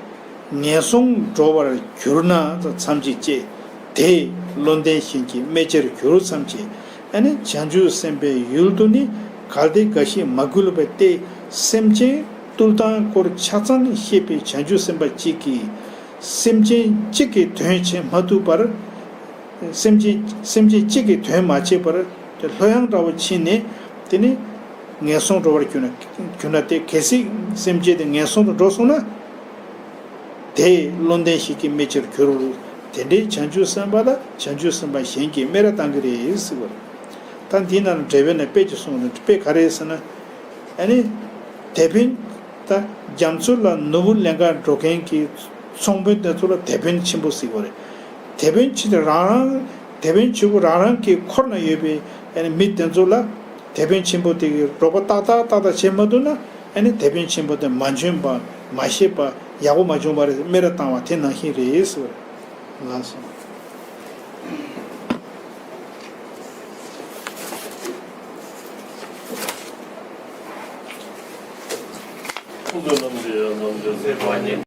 ངན་སོང་འགྲོ་བར་གྱུར་ན་མཚམས་གཅིག་བཅད། དེ་བློ་ལྡན་གཞན་གྱི་སྨད་ཆེར་འགྱུར་མཚམས་བཅད། ཨ་ནི་བྱང་ཆུབ་སེམས་དཔའི་ཡུལ་དུ་ནི་གལ་ཏེ་འགའ་ཞིག་མ་གུས་པས་ཏེ། སེམས་ཅན་བཏུལ་སྟངས་སྐོར་ཆ་ཚང་ཤེས་པའི་བྱང་ཆུབ་སེམས་དཔའ་གཅིག་གིས་སེམས་ཅན་གཅིག་གི་དོན་བྱེད་མ་ཐུབ་པར། སེམས་ཅན་སེམས་ཅན་གཅིག་གི་དོན་མ་བྱས་པར་དེ་ལྷོད་ཡངས་འདྲ་བོ་ཕྱིན་ནས། དེ་ནི་ངན་སོང་འགྲོ་བར་གྱུར་ན་གྱུར་ན་སྟེ། གལ་སྲིད་སེམས་ཅན་དེ་ངན་སོང་དུ་འགྲོ་སོང་ན། དེ་བློ་ལྡན་ཞིག་གི་སྨད་ཆེར་འགྱུར་རོ། དེ་འདྲའི་བྱང་ཆུབ་སེམས་དཔའ་ལ་བྱང་ཆུབ་སེམས་དཔའ་གཞན་གྱིས་སྨད་ར་བཏང་གི་རེད་ཟེར་བ་རེད། ད་འདི་ནང་ལ་འགྲེལ་པའི་ནང་དཔེ་ཅིག་གསུངས་འདུག་དཔེ་ག་རེ་ཟེར་ན། ཨ་ནི། དེད་དཔོན། ད་རྒྱ་མཚོ་ལ་ནོར་བུ་ལེན་གར་འགྲོ་མཁན་གྱི་ཚོང་དཔོན་དེ་ཚོ་ལ་དེད་དཔོན་ཆེན་པོ་ཟེར་གྱི་ཡོད་རེད། དེད་དཔོན་ཆེ་དེ་རང་རང་། དེད་དཔོན་ཆེ་པོ་རང་རང་གི་འཁོར་ན་ཡོད་པའི་ཨ་ནི་མི་དེ་ཚོ་ལ་ དེད་དཔོན་ཆེན་པོ་དེ་གིས་རོགས་པ་ཏག་ཏག་ཏག་ཏག་བྱེད་མ་ཐུབ་ན། ཨ་ནི་དེད་དཔོན་ཆེན་པོ་དེ་མ་འཇོན་པ། མ་ཤེས་པ། ཡག་པོ་མ་བྱུང་བ་རེད། སྨད་ར་བཏང་བ་དེ་ནང་བཞིན་རེད་ཟེར་བ་རེད། ལགས་སོ། ཁོང་ཚོ་རྣམས་ཀྱི་རྣམ་འགྱུར།